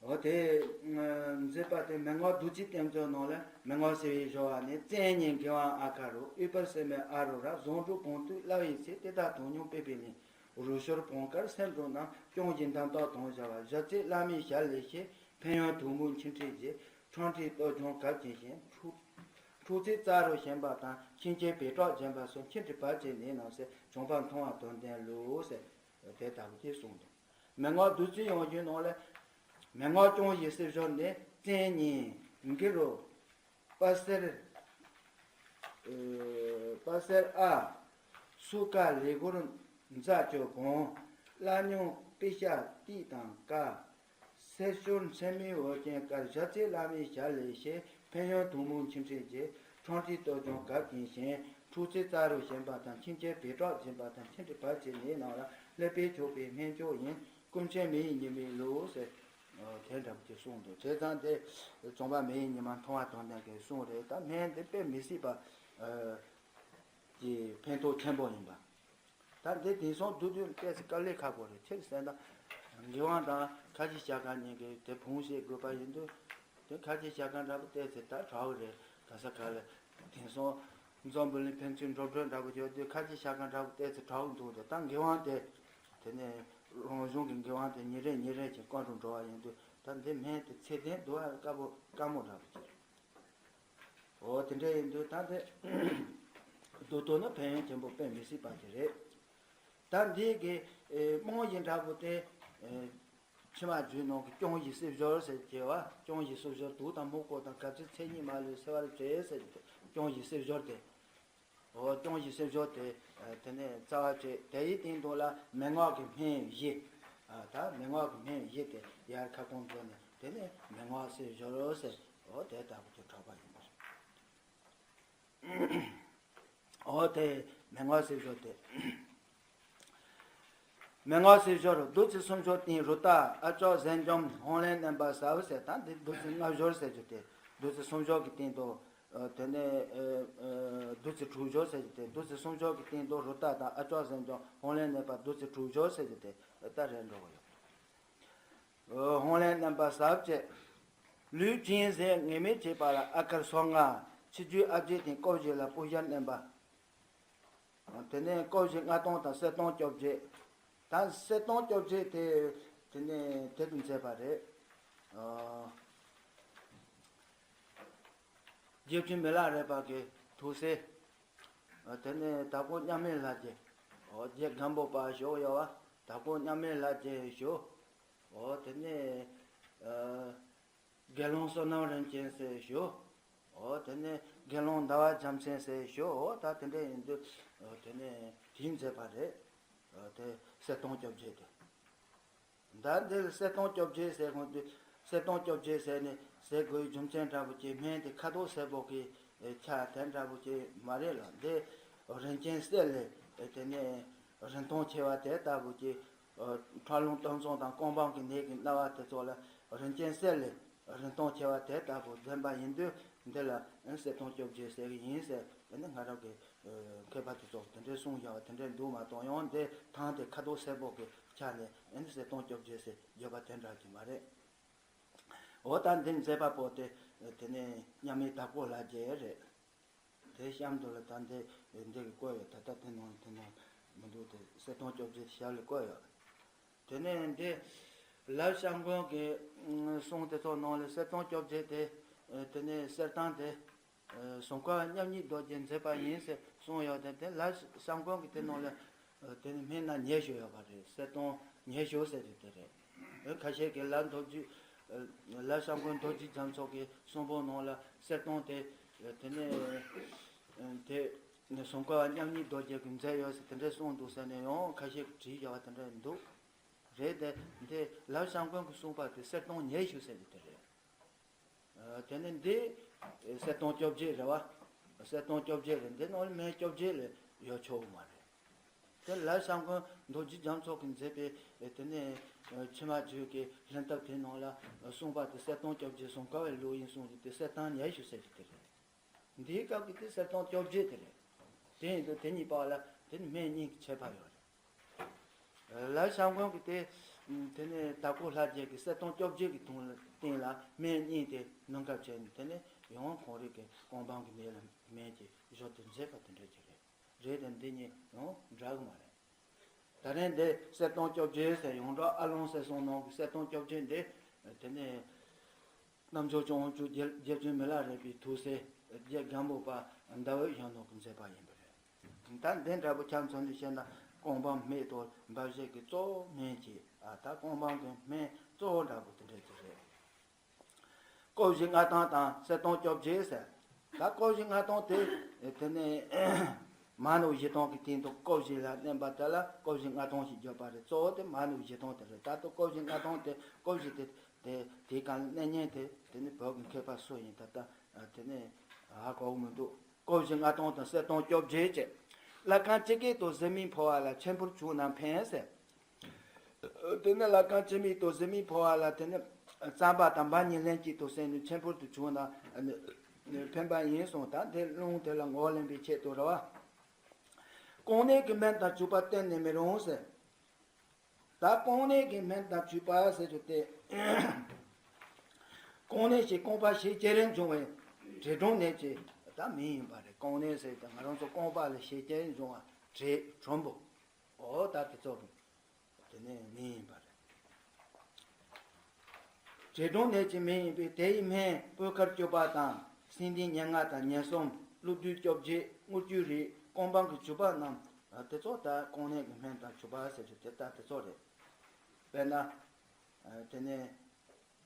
འོ་དེ་མཛད་པ་དེ་མན་ངག་བདུད་རྩིའི་གཏེར་མཛོད་ནང་ལ་མན་ངག་གསེར་ཞོ་བ་ནི་བཙན་ཉིད་དགེ་བ་ཨ་ཁ་རུ་ཨུཏྤལ་སེར་མོའི་ཨ་རུ་ར་བཟང་དྲུག་བོང་ཐུག་བླ་བའི་ཚེ་དེ་དག་དོན་སྙིང་པོས་པའི་ནི་རུ་ཤོར་བོང་དཀར་སེ་འབྲུ་རྣམས་སྐྱོང་གཞི་འདམ་དག་དང་བཞག་པ་བཞག་ཚེ་བླ་མའི་ཞལ་ལས་ཤེས་ཕན་ཡོན་དུག་མོའི་འཆིང་ཁྲིད་བཞེས་ཁྲང་ཁྲིད་གཏོར་སྐྱོང་གབ་ཀྱིན་བཞིན་འཁྲུག་འཁྲུག་ཚེ་རྩ་རུ་ཞེན་པ་དང་ཁྱིམ་སྐྱེས་བེ་ཏྲག་སྦྱིན་པ་སོགས་འཆིང་ཁྲིད་བར་ཆད་ནད་རྣམས་སེལ་བྱམས་པ་མཐོང་བ་དོན་ལྡན་ལུགས་ཟེར་དེ་ལྟ་བུ་ཅིག་གསུངས་འདུག་མན་ངག་བདུད་རྩིའི་ཡང་རྒྱུན་ནང་ལས། མན་ངག་སྐྱོང་གཞི་གསེར་ཞོ་ནི་བཙན་ཉིད་གི་རུ། དཔལ་སེར། ཨེ། དཔལ་སེར་ཨ། སུ་ཀ་ལི་གུར་མཛའ་གཅོད་གོང་། བླ་སྨྱོན་པི་ཤ་ཏི་དང་ཀ། གསེར་ཞོར་མཚན་མོའི་འོད་ཅན་དཀར་བཞག་ཚེ་བླ་མའི་ཞལ་ལས་ཤེས་ཕན་ཡོན་དུག་མོའི་འཆིང་ཁྲིད་བྱེད། ཁྲང་ཁྲིད་གཏོར་སྐྱོང་གབ་ཀྱིན་བཞིན་འཁྲུག་ཚེ་རྩ་རུ་ཞེན་པ་དང་ཁྱིམ་སྐྱེས་བེ་ཏྲག་སྦྱིན་པ་དང་འཆིང་ཁྲིད་བར་ཆད་ནད་རྣམས་ལ་ཀླད་པས་ཆོག་པའི་སྨན་མཆོག་ཡིན། སྐུ་མཆེད་མི་ཡི་ཉི་མའི་ལུགས་ཟེར། དེ་འདྲ་པོ་ཅིག་གསུངས་འདུག་བྱས་ཙང་དེ་བྱམས་པ་མི་ཡི་ཉི་མ་མཐོང་བ་དང་ལྡན་གྱི་གསུང་རེད། ད་སྨན་དེ་དཔེ་མི་སྲིད་པ་གི་ཕན་ཐོགས་ཆེན་པོ་ཡིན་པ། ད་འདི་དེང་སང་བསྡུ་བསྡུ་ཏོག་ཙམ་དཀའ་ལས་ཁག་པོ་རེད། ཁྱེད་གསན་ན་མགོན་དབང་དང་ཁ་ཆེ་ཤ་ཁང་གཉིས་ཀྱིས་དེ་ཕུང་བཤད་དགོས་པ་ཡིན་དུས། དེ་ཁ་ཆེ་ཤ་ཁང་འདྲ་པོ་ཏོག་ཙམ་ད་དྲག་གི་རེད། ག་ས་ག་ལ་དེང་སང་འཛམ་བུ་གླིང་ཕན་ཚུན་འགྲོ་གྲོན་འདྲ་པོ་ཡོད་དུས་ཁ་ཆེ་ཤ་ཁང་འདྲ་པོ་ཏོག་ཙམ་དྲག་གི་འདུག་དེ་ད་མགོན་དབང་དེ་དེ་ནས་རང་གཞུང་གི་མགོན་དབང་དེ་ཉིན་རེ་ཉིན་རེ་བཞིན་བསྐང་འགྲོ་འགྲོ་བ་ཡིན་དུས་ད་འདི་སྨན་དེ་ཚད་ལྡན་འདུག་ཨ། དཀའ་པོ་དཀའ་མོ་འདྲ་པོ་ཅིག་འོ་དེ་འདྲ་ཡིན་དུས་ད་དེ་བསྡུ་ཐུབ་ན་ཕན་ཡོན་ཆེན་པོ་དཔེ་མི་སྲིད་པ་ཞིག་རེད། ད་འདི་གི་རྨང་གཞི་འདྲ་པོ་དེ་ཕྱི་མ་རྒྱུད་ནང་གི་སྐྱོང་གཞི་གསེར་ཞོ་ཟེར་གྱི་བ། སྐྱོང་གཞི་གསེར་ཞོ་དུག་དང་མུ་ཀོ་དང་གབ་ཚིག་ཚད་གཉིས་མ་ལུས་སེལ་བར་བྱེད་ཟེར་གྱི་དེ་སྐྱོང་གཞི་གསེར་ཞོ་དེ། འོ་སྐྱོང་གཞི་གསེར་ཞོ་དེ་དེ་ནས་རྩ་བ་བྱས། དེ་ཡི་སྟེང་དུ་ལ་མན་ངག་གི་སྨན་བཞི། ད་མན་ངག་གི་སྨན་བཞི་དེ་ཡར་ཁ་སྐོང་མཛད་ནས་དེ་ནས་མན་ངག་གསེར་ཞོ་ཟེར། འོ་དེ་ལྟ་བུ་གི་གྲགས་པ་ཡིན་པ་རེད། འོ་དེ་མན་ངག་གསེར་ཞོ་དེ། མན་ངག་གསེར་ཞོ་རུ་བདུད་རྩི་སུམ་ཅུ་སྟེང་རུ་རྟ་ཨ་ཅོག་ཟན་ལྗོངས་ཧོང་ལེན་བསྣན་པ་ཟབ་ཟེར། ད་འདི་བདུད་རྩི་ལྔ་ཞོ་ཟེར་རྒྱུ་དེ། བདུད་རྩི་སུམ་ཅུ་གི་སྟེང་དུ་དེ་ནས་བདུད་རྩི་དྲུག་ཞོ་ཟེར་རྒྱུ་དེ། བདུད་རྩི་སུམ་ཅུ་གི་སྟེང་དུ་རུ་རྟ་དང་ཨ་ཅོག་ཟན་ལྗོངས་ཧོང་ལེན་བསྣན་པ་བདུད་རྩི་དྲུག་ཞོ་ཟེར་རྒྱུ་དེ་ད་རེད་འགྲོ་གི་ཡོད། ཧོང་ལེན་བསྣན་པ་ཟབ་བྱས། ལུས་སྦྱིན་སྲེག་ངེས་མེད་བྱེད་པ་ལ་ཨ་ཀར་སོ་ལྔ། ཕྱི་རྒྱུད་ཨ་བརྒྱད་དང་ཀོ་བཞི་ལ་སྤུ་ཞྭ་བསྣན་པ། དེ་ནས་ཀོ་བཞི་ལྔ་སྟོང་དང་གསལ་སྟོང་བཅོ་བརྒྱད། ད་གསལ་སྟོང་བཅོ་བརྒྱད་དེ་དེ་ནས་དེ་དུ་མཛད་པ་རེད། རྗེ་བཙུན་མི་ལ་རས་པ་གི་ཐུགས་སྲས། དེ་ནས་དྭགས་པོ་མཉམ་མེད་ལྷ་རྗེ། འོ་རྗེ་སྒམ་པོ་པ་ཞོག་ཡོད་བ། དྭགས་པོ་མཉམ་མེད་ལྷ་རྗེ་ཞོག་འོ་དེ་ནས་དགེ་སློང་བསོད་ནམས་རིན་ཆེན་ཟེར་ཞོག་འོ་དེ་ནས་དགེ་སློང་ཟླ་བ་རྒྱལ་མཚན་ཟེར་ཞོག་འོ་ད་དེ་འདྲ་ཡིན་དུས་དེ་ནས་དེ་མཛད་པ་རེད། དེ་གསལ་སྟོང་བཅོ་བརྒྱད་དེ། ད་འདིར་གསལ་སྟོང་བཅོ་བརྒྱད་ཟེར་གོང་དུ་གསལ་སྟོང་བཅོ་བརྒྱད་ཟེར་ནས་ཟེར་དགོས་རྒྱུ་མཚན་འདྲ་པོ་ཅིག་སྨན་དེ་ཁ་དོག་སེར་པོ་གི་ ཆ་དེ་འདྲ་པོ་ཅིག་མ་རེད་ལ། འདི་རིན་ཆེན་གསེར་ལས་དེ་ནས་རིན་ཐང་ཆེ་བ་དེ་ལྟ་བུ་ཅིག་ཁྲག་རླུང་གཏུམ་ཚོན་དང་སྐོམ་པའི་ནད་ཀྱི་ན་བ་དེ་ཚོ་ལ་རིན་ཆེན་གསེར་ལས་རིན་ཐང་ཆེ་བ་དེ་ལྟ་བུ་འཛིན་པ་ཡིན་དུས། འདི་ལ་གསེར་ཐང་བཅོ་བརྒྱད་ཟེར་གི་ཡིན་ཟེར། དེ་ནི་སྔ་རབས་ཀྱི་མཁས་པ་དེ་ཚོ་དེ་འདྲའི་གསུངས་བཞག་པ་དེ་འདྲའི་འདུག་མ་གཏོགས། ཡང་འདི་ཐང་དེ་ཁ་དོག་སེར་པོ་གི་ཆ་ནས་གསེར་ཐང་བཅོ་བརྒྱད་ཟེར་བརྗོད་པ་དེ་འདྲ་གི་མ་རེད། འོ་ད་འདི་མཛད་པ་པོ་དེ་དེ་ནས་མཉམ་མེད་དྭགས་པོ་ལྷ་རྗེ་རེད། དེ་གཤམ་དུ་ལ་ད་འདི་འདི་གི་བཀོད་ཡོད། ད་ལྟ་དེ་ནང་དེ་ནང་མི་འདུག་དེ་གསེར་ཐང་བཅོ་བརྒྱད་ཞབས་ལ་བཀོད་ཡོད། དེ་ནས་འདི་ལ་བྱམས་མགོན་གྱི་གསུང་དེ་ཚོ་ནང་ལ་གསེར་ཐང་བཅོ་བརྒྱད་དེ་དེ་ནས་གསེར་ཐང་དེ་ཟུང་དཀར་མཉམ་ཉིད་རྡོ་རྗེ་མཛད་པ་ཡིན་ཟེར་གསུངས་ཡོད། དེ་དེ་ལ་བྱམས་མགོན་གྱི་དེ་ནང་ལ་དེ་ནི་སྨན་སྣ་ཉི་ཤུ་ཡོད་པ་རེད། གསེར་ཐང་ཉི་ཤུ་ཟེར་དེ་དེ་རེད། ཁ་ཤས་ཀྱིས་ལ་རྡོ་རྗེ་ལ་བྱམས་མགོན་རྡོ་རྗེ་རྒྱ་མཚོ་གི་གསུང་འབུམ་ནང་ལ་གསེར་ཐང་དེ་དེ་ནས་དེ་ནས་ཟུང་དཀར་མཉམ་ཉིད་རྡོ་རྗེ་གིས་མཛད་ཡོད་ཟེར་དེ་འདྲ་གསུངས་འདུག་ཟེར་ནས་ཡང་ཁ་ཤས་ཀྱིས་བྲིས་བཞག་པ་དེ་འདྲ་འདུག་རེད། དེ་འདི་ལ་བྱམས་མགོན་གྱིས་གསུངས་པ་དེ་གསེར་ཐང་ཉི་ཤུ་ཟེར་གྱི་དེ་རེད། དེ་ནས་འདི་གསེར་ཐང་བཅོ་བརྒྱད་རེད་བ། གསེར་ཐང་བཅོ་བརྒྱད་རེད། འདི་ནང་ལ་སྨན་བཅོ་བརྒྱད་ལས་ཡོད་ཆོག་གི་མ་རེད། དེ་ལ་བྱམས་མགོན་རྡོ་རྗེ་རྒྱ་མཚོ་གིས་མཛད་པའི་དེ་ནས་ཕྱི་མ་རྒྱུད་ཀྱི་ལྷན་ཐབས་དེ་ནང་ལ་གསུངས་པ་དེ་གསེར་ཐང་བཅོ་བརྒྱད་ཟུང་དཀར་བའི་ལུགས་ཡིན་གསུངས་ཀྱི་དེ་གསེར་ཐང་ཉི་ཤུ་ཟེར་གྱི་དེ་རེད། འདིའི་སྐབས་ཀྱི་དེ་གསེར་ཐང་བཅོ་བརྒྱད་དེ་རེད། དེ་ཡིན་དུས་དེ་གཉིས་བར་ལ་དེ་ནི་སྨན་གཉིས་ཀྱི་ཁྱད་པར་ཡོད་རེད། ལ་བྱམས་མགོན་གྱི་དེ་དེ་ནས་དྭགས་པོ་ལྷ་རྗེ་གི་གསེར་ཐང་བཅོ་བརྒྱད་ཀྱི་སྟེང་ལ་སྟེང་ལ་སྨན་གཉིས་དེ་ནང་ཁ་བྱས་ནས་དེ་ནས་ཡང་ཁོང་རང་གི་སྐོམ་པའི་ནད་ལ་སྨན་གྱི་བཞག་སྟེ་མཛད་པ་དེ་འདྲ་ཅིག་རེད། རེད་དེ་འདི་གཉིས་ཡང་འདྲ་གི་མ་རེད། ད་རེས་འདི་གསེར་ཐང་བཅོ་བརྒྱད་ཟེར་ཡོངས་གྲགས་ཨ་ལོང་གསེར་སྲང་ནང་གི་གསེར་ཐང་བཅོ་བརྒྱད་འདི་དེ་ནས་རྣམ་ཚོགས་སྐྱོང་བ་བཅུ་རྒྱལ་རྒྱལ་བཙུན་མི་ལ་རས་པའི་ཐུགས་སྲས་རྗེ་སྒམ་པོ་པ་ཟླ་འོད་གཞོན་ནུ་གིས་མཛད་པ་ཡིན་པ་རེད། ད་འདི་འདྲ་པོ་ཁྱབ་མཚོན་ནས་བཤད་ན་སྐོམ་པའི་སྨན་དང་འབར་བྱེད་ཀྱི་གཙོ་བོ་སྨན་གྱི་ཨ་ད་སྐོམ་པའི་སྨན་གཙོ་བོ་འདྲ་པོ་དེ་འདྲ་ཅིག་རེད། སྐོར་བཞི་མངའ་ཐང་དང་གསེར་ཐང་བཅོ་བརྒྱད་ཟེར། ད་སྐོར་བཞི་མངའ་ཐང་དེ་དེ་ནས་མ་ཎི་བཞི་སྟོང་གི་སྟེང་དུ་སྐོར་བཞི་ལ་བརྟེན་པ་དེ་ལ་སྐོར་བཞི་མངའ་ཐང་ཞེས་བརྗོད་པ་རེད། གཙོ་བོ་དེ་མ་ཎི་བཞི་སྟོང་དེ་རེད། ད་ལྟ་སྐོར་བཞི་མངའ་ཐང་དེ་སྐོར་བཞི་དེ་དེ་དེའི་སྒང་ལ་གནས་མཁན་དེ་དེ་ནི་བོད་ཀྱི་མཁས་པ་སུ་ཡིན་ད་ལྟ་དེ་ནས་ཧ་གོ་གི་མི་འདུག་སྐོར་བཞི་མངའ་ཐང་དང་གསེར་ཐང་བཅོ་བརྒྱད་བཅས། ལྷ་ཁང་སྤྱི་སྐད་དུ་གཟི་མིག་འཕོ་བ་ལ་མཆིམས་ཕུར་བྱུག་ན་ཕན་ཟེར། དེ་ནས་ལྷ་ཁང་སྤྱི་སྨད་དུ་གཟི་མིག་འཕོ་བ་ལ་དེ་ནས་རྩམ་པ་དང་འབའ་གཉིས་ལྷན་ཅིག་ཏུ་བསྲེས་ནས་མཆིམས་ཕུར་དུ་བྱུགས་ན་ཕན་པ་ཡིན་གསུངས། ད་དེ་རླུང་དེ་ལ་ངོ་ལེན་པའི་ཆེད་དུ་རེད་བ། གོང་ནས་ཀྱི་སྨན་དང་བྱུག་པ་གཏན་ནས་མི་རུང་ཟེར། ད་གོང་ནས་ཀྱི་སྨན་དང་བྱུག་པ་ཟེར་རྒྱུ་དེ། གོང་ནས་ཀྱི་རྐང་པ་ཤས་ཆེར་འབྱུང་བའི་དྲེད་གྲང་ནད་ཀྱི་ད་མིང་ཡིན་པ་རེད། གོང་ནས་ཟེར་དུས་ང་རང་ཚོ་རྐང་པ་ལ་ཤས་ཆེར་འབྱུང་བ་དྲེད་གྲང་པོ། འོ་ད་དེ་ཚོ་དེ་ནས་མིང་ཡིན་པ་རེད། དྲེད་གྲང་ནད་ཀྱི་མིང་ཡིན་པས་དེ་ཡི་སྨན་སྤོས་དཀར་བཅུ་པ་དང་སེང་ལྡེང་ཉེར་ལྔ་དང་ཉེར་གསུམ་ཀླུ་བདུད་བཅོ་བརྒྱད་དངུལ་ཆུ་རིགས་སྐོམ་པའི་བྱུག་པ་རྣམས་དེ་ཚོ་ད་གོང་ནས་ཀྱི་སྨན་དང་བྱུག་པ་ཟེར་རྒྱུ་དེ་ད་དེ་ཚོ་རེད། དཔེར་ན། དེ་ནས་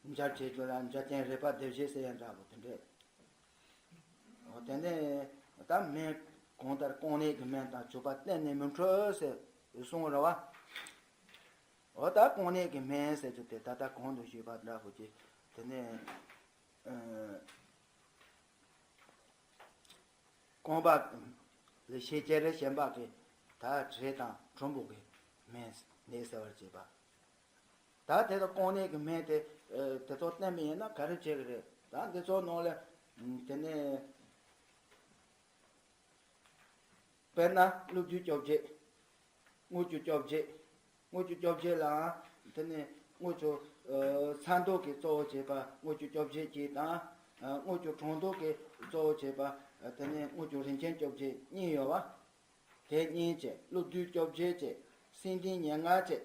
འབྱར་བྱེད་རྒྱུ་ལ་འབྱར་ལྡན་རེག་པ་སྡེ་བཞི་ཟེར་ཡང་འདྲ་པོ་དེ་འདྲས། འོ་དེ་ནས་ད་སྨན་གང་ལྟར་གོང་ནས་ཀྱི་སྨན་དང་བྱུག་པ་གཏན་ནས་མི་འཕྲོད་ཟེར་གསུངས་རེད་བ། འོ་ད་གོང་ནས་ཀྱི་སྨན་ཟེར་རྒྱུ་དེ་ད་ལྟ་གོང་དུ་ཞུས་པ་འདྲ་པོ་ཅིག་དེ་ནས་ཨ། རྐང་པ་ལ་ཤས་ཆེར་གཞན་པ་གི་ད་དྲེད་དང་གྲང་པོ་གི་སྨན་ནད་སེལ་བར་བྱེད་པ། ད་དེ་ལ་གོང་ནས་ཀྱི་སྨན་དེ་དེ་ཚོ་བསྟེན་པ་ཡིན་ན་ག་རེ་བྱེད་ཀྱི་རེད། ད་འདི་ཚོ་ནང་ལ་དེ་ནས་དཔེར་ན་ཀླུ་བདུད་བཅོ་བརྒྱད། དངུལ་ཆུ་བཅོ་བརྒྱད། དངུལ་ཆུ་བཅོ་བརྒྱད་ལའང་དེ་ནས་དངུལ་ཆུ་ཚ་མདོག་གི་གཙོ་བོ་བྱས་པ་དངུལ་ཆུ་བཅོ་བརྒྱད་ཅིག་དང་། དངུལ་ཆུ་གྲང་མདོག་གི་གཙོ་བོ་བྱས་པ་དེ་ནས་དངུལ་ཆུ་རིན་ཆེན་བཅོ་བརྒྱད་གཉིས་ཡོད་བ། དེ་གཉིས་བཅས་ཀླུ་བདུད་བཅོ་བརྒྱད་བཅས་སེང་ལྡེང་ཉེར་ལྔ་བཅས།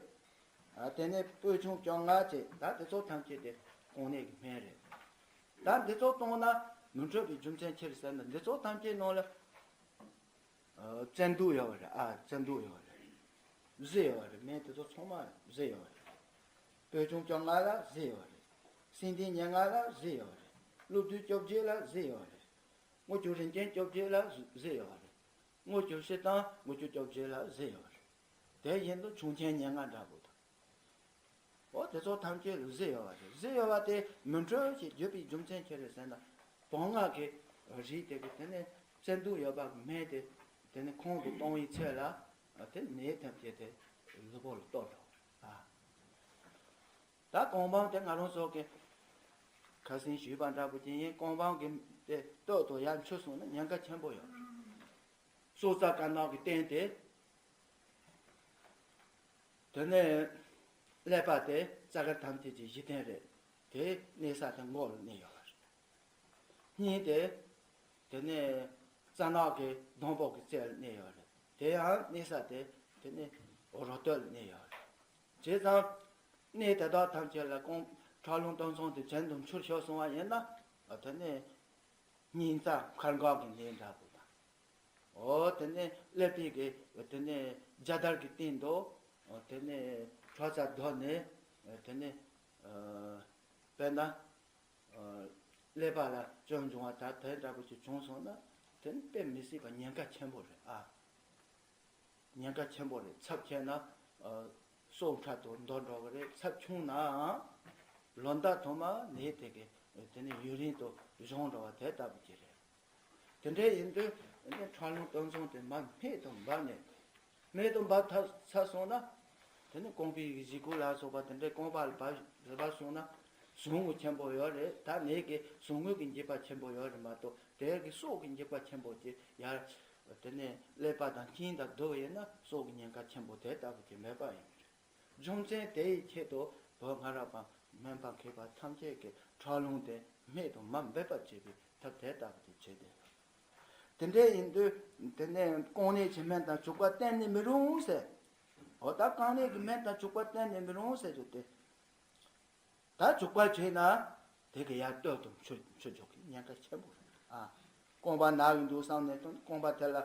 དེ་ནས་སྤོས་ཆུང་བཅོ་ལྔ་བཅས་ད་དེ་ཚོ་ཐམས་ཅད་དེ་གོང་ནས་ཀྱི་སྨན་རེད། ད་འདི་ཚོ་བཏུང་ན་མི་འཕྲོད་པའི་རྒྱུ་མཚན་ཅི་རེད་ཟེར་ན་འདི་ཚོ་ཐམས་ཅད་ནང་ལ། བཙན་དུག་ཡོད་པ་རེད། ཨ་བཙན་དུག་ཡོད་པ་རེད། གཟི་ཡོད་པ་རེད། སྨན་དེ་ཚོ་ཚང་མ་གཟི་ཡོད་པ་རེད། སྤོས་ཆུང་བཅོ་ལྔ་ལ་གཟི་ཡོད་པ་རེད། སེང་ལྡེང་ཉེར་ལྔ་ལ་གཟི་ཡོད་པ་རེད། ཀླུ་བདུད་བཅོ་བརྒྱད་ལ་གཟི་ཡོད་པ་རེད། དངུལ་ཆུ་རིན་ཆེན་བཅོ་བརྒྱད་ལ་གཟི་ཡོད་པ་རེད། དངུལ་ཆུ་བཞི་དང་དངུལ་ཆུ་བཅོ་བརྒྱད་ལ་གཟི་ཡོད་པ་རེད། དེ་བཞིན་དུ་ཆུང་ཆེན་ཉེར་ལྔ་འདྲ་པོ་དང་། འོ་དེ་ཚོ་ཐམས་ཅད་ལ་གཟི་ཡོད་པ་རེད། གཟི་ཡོད་པ་དེ་མི་འཕྲོད་ཅེས་བརྗོད་པའི་རྒྱུ་མཚན་ཅི་རེད་ཟེར་ན། བོང་ང་གི་ རིགས་དེ་གི་དེ་ནས་བཙན་དུག་ཡོད་པ་གི་སྨན་དེ་དེ་ནས་ཁོང་དུ་གཏོང་བའི་ཚེ་ལ་དེ་ནད་ཐམས་ཅད་དེ་ལུས་པོ་ལ་གཏོར་འགྲོ། ཨ། ད་གོང་འཕང་དེ་ང་རང་ཚོ་གི་ཁ་སང་ཞུས་པ་འདྲ་པོ་ཅིག་ཡིན། གོང་འཕང་གི་དེ་སྟོད་དུ་ཡར་འཕྱུར་སོང་ན་ཉེན་ཁ་ཆེན་པོ་ཡོད། སྲོག་རྩ་དཀར་ནག་གི་སྟེང་དེ། དེ་ནས་ཀླད་པ་དེ་རྩ་དཀར་ཐམས་ཅད་ཀྱི་གཞི་རྟེན་རེད། དེ་གནས་ས་དེ་མགོ་ལ་གནས་ཡོད་པ་རེད། སྙིང་དེ་དེ་ནས་རྩ་ནག་གི་སྡོང་པོ་གི་རྩེ་ལ་གནས་ཡོད་རེད། དེ་ཡང་གནས་ས་དེ་དེ་ནས་རོ་སྟོད་ལ་གནས་ཡོད་རེད། བྱས་ཙང་གནས་དེ་དག་ཐམས་ཅད་ལ་ཁོང་ཁྲག་རླུང་སྟོང་ཚང་དེ་བཙན་དུ་འཕྱུར་ཤོར་སོང་བ་ཡིན་ན། དེ་ནས་སྙིང་རྩ་མཁར་འགག་གི་ནད་འདྲ་པོ་དང་། འོ་དེ་ནས་ཀླད་པའི་གི་དེ་ནས་རྒྱ་དར་གྱི་སྟེང་དུ། འོ་དེ་ནས་ཁྲག་རྩ་རྡོལ་ནས། དེ་ནས་ཨ་དཔེར་ན་ཨ་ཀླད་པ་ལ་སྐྱོན་འབྱུང་བ་ད་དེ་འདྲ་པོ་ཅིག་བྱུང་སོང་ན་དེ་ནི་དཔེ་མི་སྲིད་པ་ཉེན་ཁ་ཆེན་པོ་རེད། ཨ། ཉེན་ཁ་ཆེན་པོ་རེད། ཚབས་ཆེ་ན་ཨ་སྲོག་འཕྲལ་དུ་འདོར་འགྲོ་གི་རེད། ཚབས་ཆུང་ནའང་ལོ་ཟླ་ཐོག་མ་ནད་དེ་གི་དེ་ནི་ཡུན་རིང་དུ་གཞུང་འགྲོ་བ་དེ་ལྟ་བུ་ཅིག་རེད། དེ་འདྲ་ཡིན་དུས་ཁྲག་རླུང་སྟོང་ཚང་དེ་མར་སྨད་དུ་འབབ་ནས། སྨད་དུ་འབབ་ཚར་སོང་ན། དེ་ནི་རྐང་པའི་གཞིས་ཁུག་ལ་སོགས་པ་དེ་འདྲའི་རྐང་པ་ལ་འབབ་འབབ་སོང་ན། ཟུག་རྔུ་ཆེན་པོ་ཡོད་རེད། ད་ནད་ཀྱི་ཟུག་རྔུ་གི་འཇིགས་པ་ཆེན་པོ་ཡོད་རེད་མ་གཏོགས། དེ་གི་སྲོག་གི་འཇིགས་པ་ཆེན་པོ་ཅིག་ཡར་དེ་ནས་ཀླད་པ་དང་མཆིན་དང་བསྡུར་བ་ཡིན་ན་སྲོག་གི་ཉེན་ཁ་ཆེན་པོ་དེ་ལྟ་བུ་ཅིག་མེད་པ་ཡིན་པ་རེད། རྒྱུ་མཚན་དེ་ཡི་ཆེད་དུ་བོད་སྔ་རབས་པ་སྨན་པ་མཁས་པ་ཐམས་ཅད་ཀྱིས་ཁྲག་རླུང་དེ་སྨད་དུ་མར་འབབ་པར་བྱེད་པའི་ཐབས་དེ་ལྟ་བུ་དེ་བྱས་ཏེ། དེ་འདྲ་ཡིན་དུས་དེ་ནས་རྐང་ནད་ཀྱི་སྨན་དང་བྱུག་པ་གཏན་ནས་མི་རུང་ཟེར། འོ་ད་རྐང་ནད་ཀྱི་སྨན་དང་བྱུག་པ་གཏན་ནས་མི་རུང་ཟེར་རྒྱུ་དེ། ད་བྱུག་པ་བྱས་ན་དེ་གི་ཡར་སྟོད་དུ་འཕྱུར་འཕྱུར་འཇུག་གི་ཉེན་ཁ་ཆེན་པོ་རེད། ཨ། རྐང་པ་ན་གི་འདུག་བསམ་ནས་དང་རྐང་པ་དེ་ལ་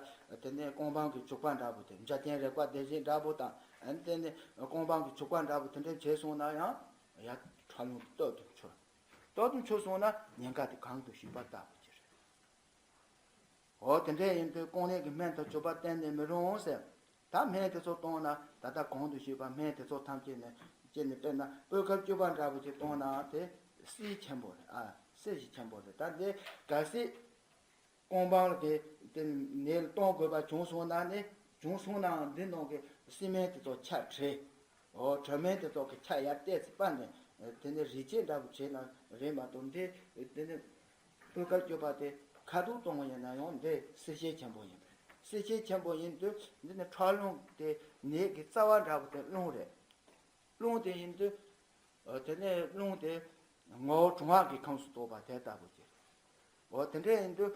དེ་ནས་རྐང་འཕང་གི་བྱུག་པ་འདྲ་པོ་དེ་འཇའ་ཆེན་རེག་པ་དེ་བཞིན་འདྲ་པོ་དང་། ཨ་ནི་དེ་ནས་རྐང་འཕང་གི་བྱུག་པ་འདྲ་པོ་དེ་འདྲ་བྱས་སོང་ན་ཡང་ཡར་ཁྲག་རླུང་སྟོད་དུ་འཕྱུར། སྟོད་དུ་འཕྱུར་སོང་ན་ཉེན་ཁ་དེ་གོང་དུ་ཞུས་པ་ལྟ་བུ་ཅིག་རེད། འོ་དེ་འདྲ་ཡིན་དུས་རྐང་ནད་ཀྱི་སྨན་དང་བྱུག་པ་གཏན་ནས་མི་རུང་ཟེར། ད་སྨན་དེ་ཚོ་བཏང་ན་ད་ལྟ་གོང་དུ་ཞུས་པ་སྨན་དེ་ཚོ་ཐམས་ཅད་ནས་ཅི་ནས་དཔེར་ན་སྤོས་དཀར་སྤྱོད་པ་འདྲ་པོ་ཅིག་བཏང་ན་དེ་གསེར་ཆེན་པོ་རེད། ཨ། གསེར་ཞིག་ཆེན་པོ་རེད། ད་འདི་གལ་སྲིད་རྐང་འཕང་ལ་དེ་དེ་ནད་ལ་གཏོང་དགོས་པ་བྱུང་སོང་ན་ནི་བྱུང་སོང་ནའང་འདི་ནང་གི་བསིལ་སྨན་དེ་ཚོ་ཆ་བྲལ། འོ་དྲོད་སྨན་དེ་ཚོ་གི་ཆ་ཡར་བལྟས་ཚེ་པ་ནས་དེ་ནས་རིལ་ཆས་འདྲ་པོ་བྱས་ན་རེད་མ་གཏོགས་འདི་དེ་ནས་སྤོས་དཀར་སྤྱོད་པ་དེ་ཁ་ཐུག་གཏོང་བ་ཡིན་ན་ཡང་འདི་གསེར་ཞལ་ཆེན་པོ་ཡིན་པས། གསེར་ཞལ་ཆེན་པོ་ཡིན་དུས་འདི་ནི་ཁྲག་རླུང་དེ་ནད་ཀྱི་རྩ་བ་འདྲ་པོ་དེ་རླུང་རེད། རླུང་དེ་ཡིན་དུས། ཨ། དེ་ནས་རླུང་དེ་ངོ་བོ་གྲང་བ་གི་ཁམས་སུ་གཏོགས་པ་དེ་ལྟ་བུ་ཅིག་འོ་དེ་འདྲ་ཡིན་དུས།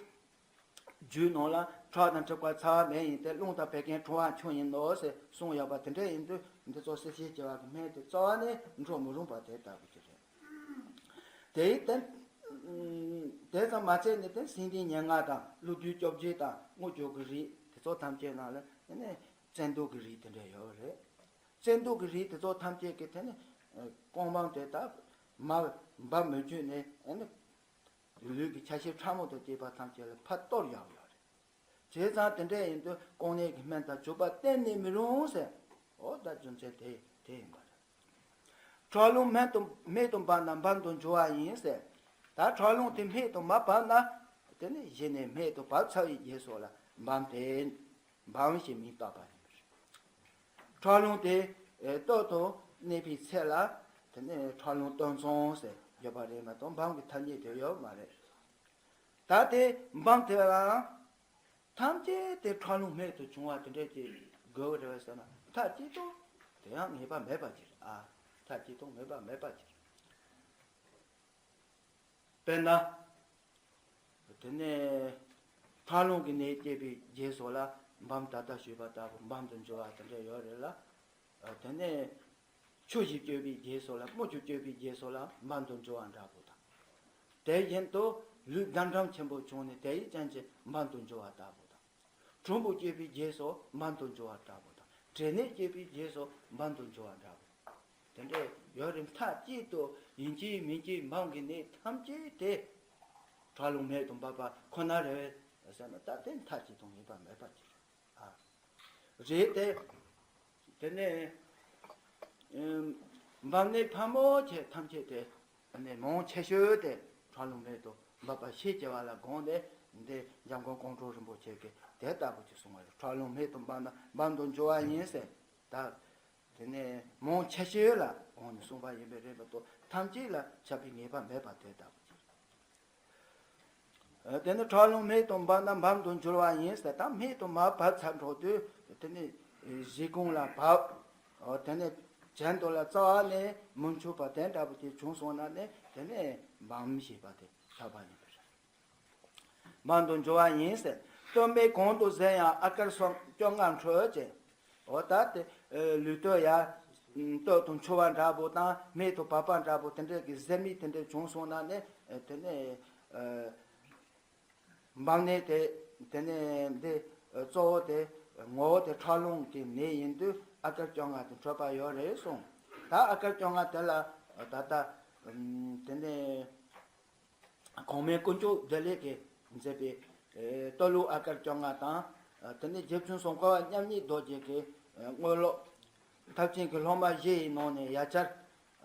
རྒྱུད་ནང་ལ་ཁྲག་དང་མཁྲིས་པ་ཚ་བ་མེ་ཡིན་ཏེ། རླུང་དང་བད་ཀན་གྲང་བ་ཆུ་ཡིན་ནོ་ཟེར་གསུངས་ཡོད་པ་དེ་འདྲ་ཡིན་དུས། འདི་ཚོ་གསེར་ཞལ་བྱེ་བ་གི་སྨན་དེ་རྩ་བ་ནས་འགྲོ་མི་རུང་བ་དེ་ལྟ་བུ་ཅིག་རེད། དེའི་སྟེང་། དེ་ཙམ་མ་ཚད་ནས་དེ་སེམས་ཅན་ཉེར་ལྔ་དང་ཀླུ་བདུད་བཅོ་བརྒྱད་དང་དངུལ་ཆུ་གི་རིགས་དེ་ཚོ་ཐམས་ཅད་ནང་ལ་དེ་ནས་བཙན་དུག་གི་རིགས་དེ་འདྲ་ཡོད་རེད། བཙན་དུག་གི་རིགས་དེ་ཚོ་ཐམས་ཅད་ཀྱིས་དེ་ནི་རྐང་འཕང་དེ་དག་མར་འབབ་མི་བཅུག་ནས། ཨ་ནི་ལུས་ཀྱི་ཆ་ཤས་ཕྲ་མོ་དང་བཅས་པ་ཐམས་ཅད་ལ་ཕར་གཏོར་ཡག་ཡོད་རེད། བྱས་ཙང་དེ་འདྲ་ཡིན་དུས་རྐང་ནད་ཀྱི་སྨན་དང་བྱུག་པ་གཏན་ནས་མི་རུང་ཟེར། འོ་ད་རྒྱུ་མཚན་དེ་དེ་ཡིན་པ་རེད། ཁྲག་རླུང་སྨད་དུ་སྨད་དུ་འབབ་ན་འབམ་དུ་འགྱུར་བ་ཡིན་ཟེར། ད་ཁྲག་རླུང་དེ་སྨད་དུ་མ་བབས་ན་དེ་ནི་གཞི་ནས་སྨད་དུ་བབས་ཚར་བའི་རྗེས་སུ་ལ་འབམ་དེ། འབམ་ཞེས་མིང་བཏགས་པ་ཡིན་པ་རེད། ཁྲག་རླུང་དེ་སྟོད་དུ་གནས་པའི་ཚེ་ལ་དེ་ནས་ཁྲག་རླུང་སྟོང་ཚང་ཟེར་ཡོད་པ་རེད་མ་གཏོགས་འབམ་གྱི་ཐ་སྙད་དེ་ཡོད་མ་རེད། ད་དེ་འབམ་དེ་ལའང་ཐམས་ཅད་དེ་ཁྲག་རླུང་སྨད་དུ་བྱུང་བ་དེ་འདྲ་ཅིག་དགོས་རེད་བས་ཟེར་ན་མཐའ་གཅིག་ཏུ་དེ་ཡང་ངེས་པ་མེད་པ་ཅིག་རེད། ཨ། མཐའ་གཅིག་ཏུ་ངེས་པ་མེད་པ་ཅིག་རེད། དཔེར་ན། དེ་ནས་ཁྲག་རླུང་གི་ནད་སྐྱེས་པའི་རྗེས་སུ་ལ་འབམ་ད་ལྟ་ཞུས་པ་ལྟ་བུ་འབམ་དུ་འགྱུར་བ་དེ་འདྲ་ཡོད་རེད་ལ། དེ་ནས་ཆུ་ཞིག་སྐྱོད་པའི་རྗེས་སུ་ལ་དངུལ་ཆུ་སྐྱོད་པའི་རྗེས་སུ་ལ་འབམ་དུ་འགྱུར་བ་འདྲ་པོ་དང་། དེ་བཞིན་དུ་ལུས་ཟླ་གྲངས་ཆེན་པོ་བྱུང་ནས་དེའི་རྐྱེན་གྱིས་འབམ་དུ་འགྱུར་བ་ལྟ་བུ་དང་། གྲུམ་བུ་སྐྱེས་པའི་རྗེས་སུ་འབམ་དུ་འགྱུར་བ་འདྲ་པོ་དང་། དྲེག་ནད་སྐྱེས་པའི་རྗེས་སུ་འབམ་དུ་འགྱུར་བ་འདྲ་པོ། དེ་འདྲ་ཡོད་རེད། མཐའ་གཅིག་ཏུ་ཡིན་གཅིག་མིན་གཅིག་འབམ་གྱི་ནད་ཐམས་ཅད་དེ་ཁྲག་རླུང་སྨད་དུ་འབབ་པ་ཁོ་ན་རེད་ཟེར་ན་ད་དེ་མཐའ་གཅིག་ཏུ་ངེས་པ་མེད་པ་ཅིག་རེད། ཨ། རེད་དེ། དེ་ནས་ཨམ། འབམ་ནད་ཕལ་མོ་ཆེ་ཐམས་ཅད་དེ་ནས་མང་ཆེ་ཤོས་དེ་ཁྲག་རླུང་སྨད་དུ་འབབ་པ་ཤས་ཆེ་བ་ལ་དགོངས་ཏེ་ འདི་འཇམ་མགོན་ཀོང་སྤྲུལ་རིན་པོ་ཆེ་གིས་དེ་ལྟ་བུ་ཅིག་གསུངས་པ་རེད། ཁྲག་རླུང་མེ་དང་འབར་ན་འབར་དུ་འགྱུར་བ་ཡིན་ཟེར། ད་དེ་ནས་མང་ཆེ་ཤོས་ལ་འོང་ནས་གསུངས་པ་ཡིན་པའི་རེད་མ་གཏོགས་ཐམས་ཅད་ལ་ཁྱབ་པའི་ངེས་པ་མེད་པ་དེ་ལྟ་བུ་ཅིག། དེ་ནི་ཁྲག་རླུང་མེ་དང་འབར་ན་འབར་དུ་འགྱུར་བ་ཡིན་ཟེར། ད་མེ་དང་མར་བབས་ཚར་འགྲོ་དུས་དེ་ནི་གཞི་གུང་ལ་བབས། དེ་ནི་གྱེན་དུ་ལ་རྩ་བ་ནས་མི་འཆུག་པ་དེ་འདྲ་པོ་དེ་བྱུང་སོང་ན་ནི་དེ་ནི་འབར་ཞེས་པ་དེ་ཁྱབ་པ་ཡིན་པ་རེད། འབར་དུ་འགྱུར་བ་ཡིན་ཟེར། སྟོད་སྨད་གང་དུ་གཟིགས་ཡང་ཨ་དཀར་སོགས་བཅོ་ལྔ་འཕྲོས་ཅེས། འོ་ད་དེ་ལུས་སྟོད་ཡ་སྟོད་དུ་འཕྱོ་བ་འདྲ་པོ་དང་སྨད་དུ་བབས་པ་འདྲ་པོ་དེ་འདྲའི་གི་གཟེར་མིག་དེ་འདྲ་བྱུང་སོང་ན་ནི་དེ་ནི་འབར་ནད་དེ་དེ་ནི་འདི་གཙོ་བོ་དེ་ངོ་བོ་དེ་ཁྲག་རླུང་གི་ནད་ཡིན་དུས་ཨ་དཀར་བཅོ་ལྔ་དེ་འཕྲོད་པ་ཡོད་རེད་གསུངས། ད་ཨ་དཀར་བཅོ་ལྔ་དེ་ལ་ད་ལྟ་དེ་ནི། གོང་མའི་དཀོན་མཆོག་བདེ་ལེགས་ཀྱིས་མཛད་པའི་སྟོད་ལུགས་ཨ་དཀར་བཅོ་ལྔ་དང་། དེ་ནས་རྗེ་བཙུན་སུམ་མཁར་བ་མཉམ་ཉིད་རྡོ་རྗེ་གི་དངོས་སློབ་ཐབས་ཆེན་གྱི་སློབ་མ་བཞི་ཡི་ནང་ནས་ཡ་གྱལ།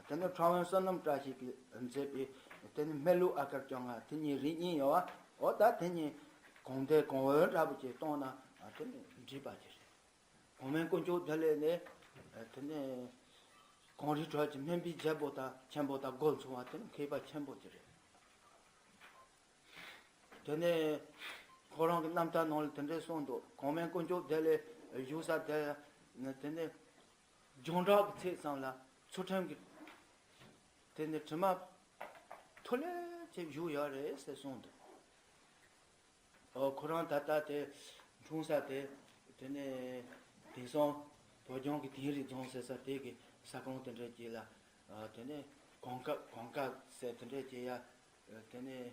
དེ་ནས་ཁྲ་བོན་བསོད་ནམས་བཀྲ་ཤིས་ཀྱིས་མཛད་པའི་དེ་ནས་སྨད་ལུགས་ཨ་དཀར་བཅོ་ལྔ། དེ་གཉིས་རིགས་གཉིས་ཡོད་པ། འོ་ད་དེ་གཉིས་གང་བདེ་གང་འོས་འདྲ་པོ་ཅིག་གཏོང་ན་དེ་ནས་འགྲིག་པ་ཅིག་རེད། གོང་མའི་དཀོན་མཆོག་བདེ་ལེགས་ནས་དེ་ནས་གངས་རིའི་ཁྲོད་ཀྱི་སྨན་པའི་རྒྱལ་པོ་དང་ཆེན་པོ་དང་སྒོ་མཚུངས་པ་དེ་ནི་མཁས་པ་ཆེན་པོ་དེ་རེད། དེ་ནས་ཁོ་རང་གི་རྣམ་ཐར་ནང་ལ་དེ་འདྲས་གསུངས་འདུག། གོང་མའི་དཀོན་མཆོག་བདེ་ལེགས་བཞུགས་ས་དེ་དེ་ནས་སྦྱངས་འབྲས་ཀྱི་ཚེས་ཙམ་ལ་ཚུལ་ཁྲིམས་ཀྱི་དེ་ནས་དྲི་མ་ཐུ་ལེ་ཅིག་བཞུགས་ཡོད་རེད་ཟེར་གསུངས་འདུག། ཨོ་ཁོ་རང་ད་ལྟ་དེ་འཁྲུངས་ས་དེ་དེ་ནས་དེང་སང་བོད་ལྗོངས་ཀྱི་དིང་རི་རྫོང་ཟེར་ས་དེ་གི་ས་ཁོངས་དེ་འདྲ་ཅིག་ལ་དེ་ནས་གངས་དཀར་གངས་དཀར་ཟེར་དེ་འདྲ་ཅིག་ཡ། དེ་ནས་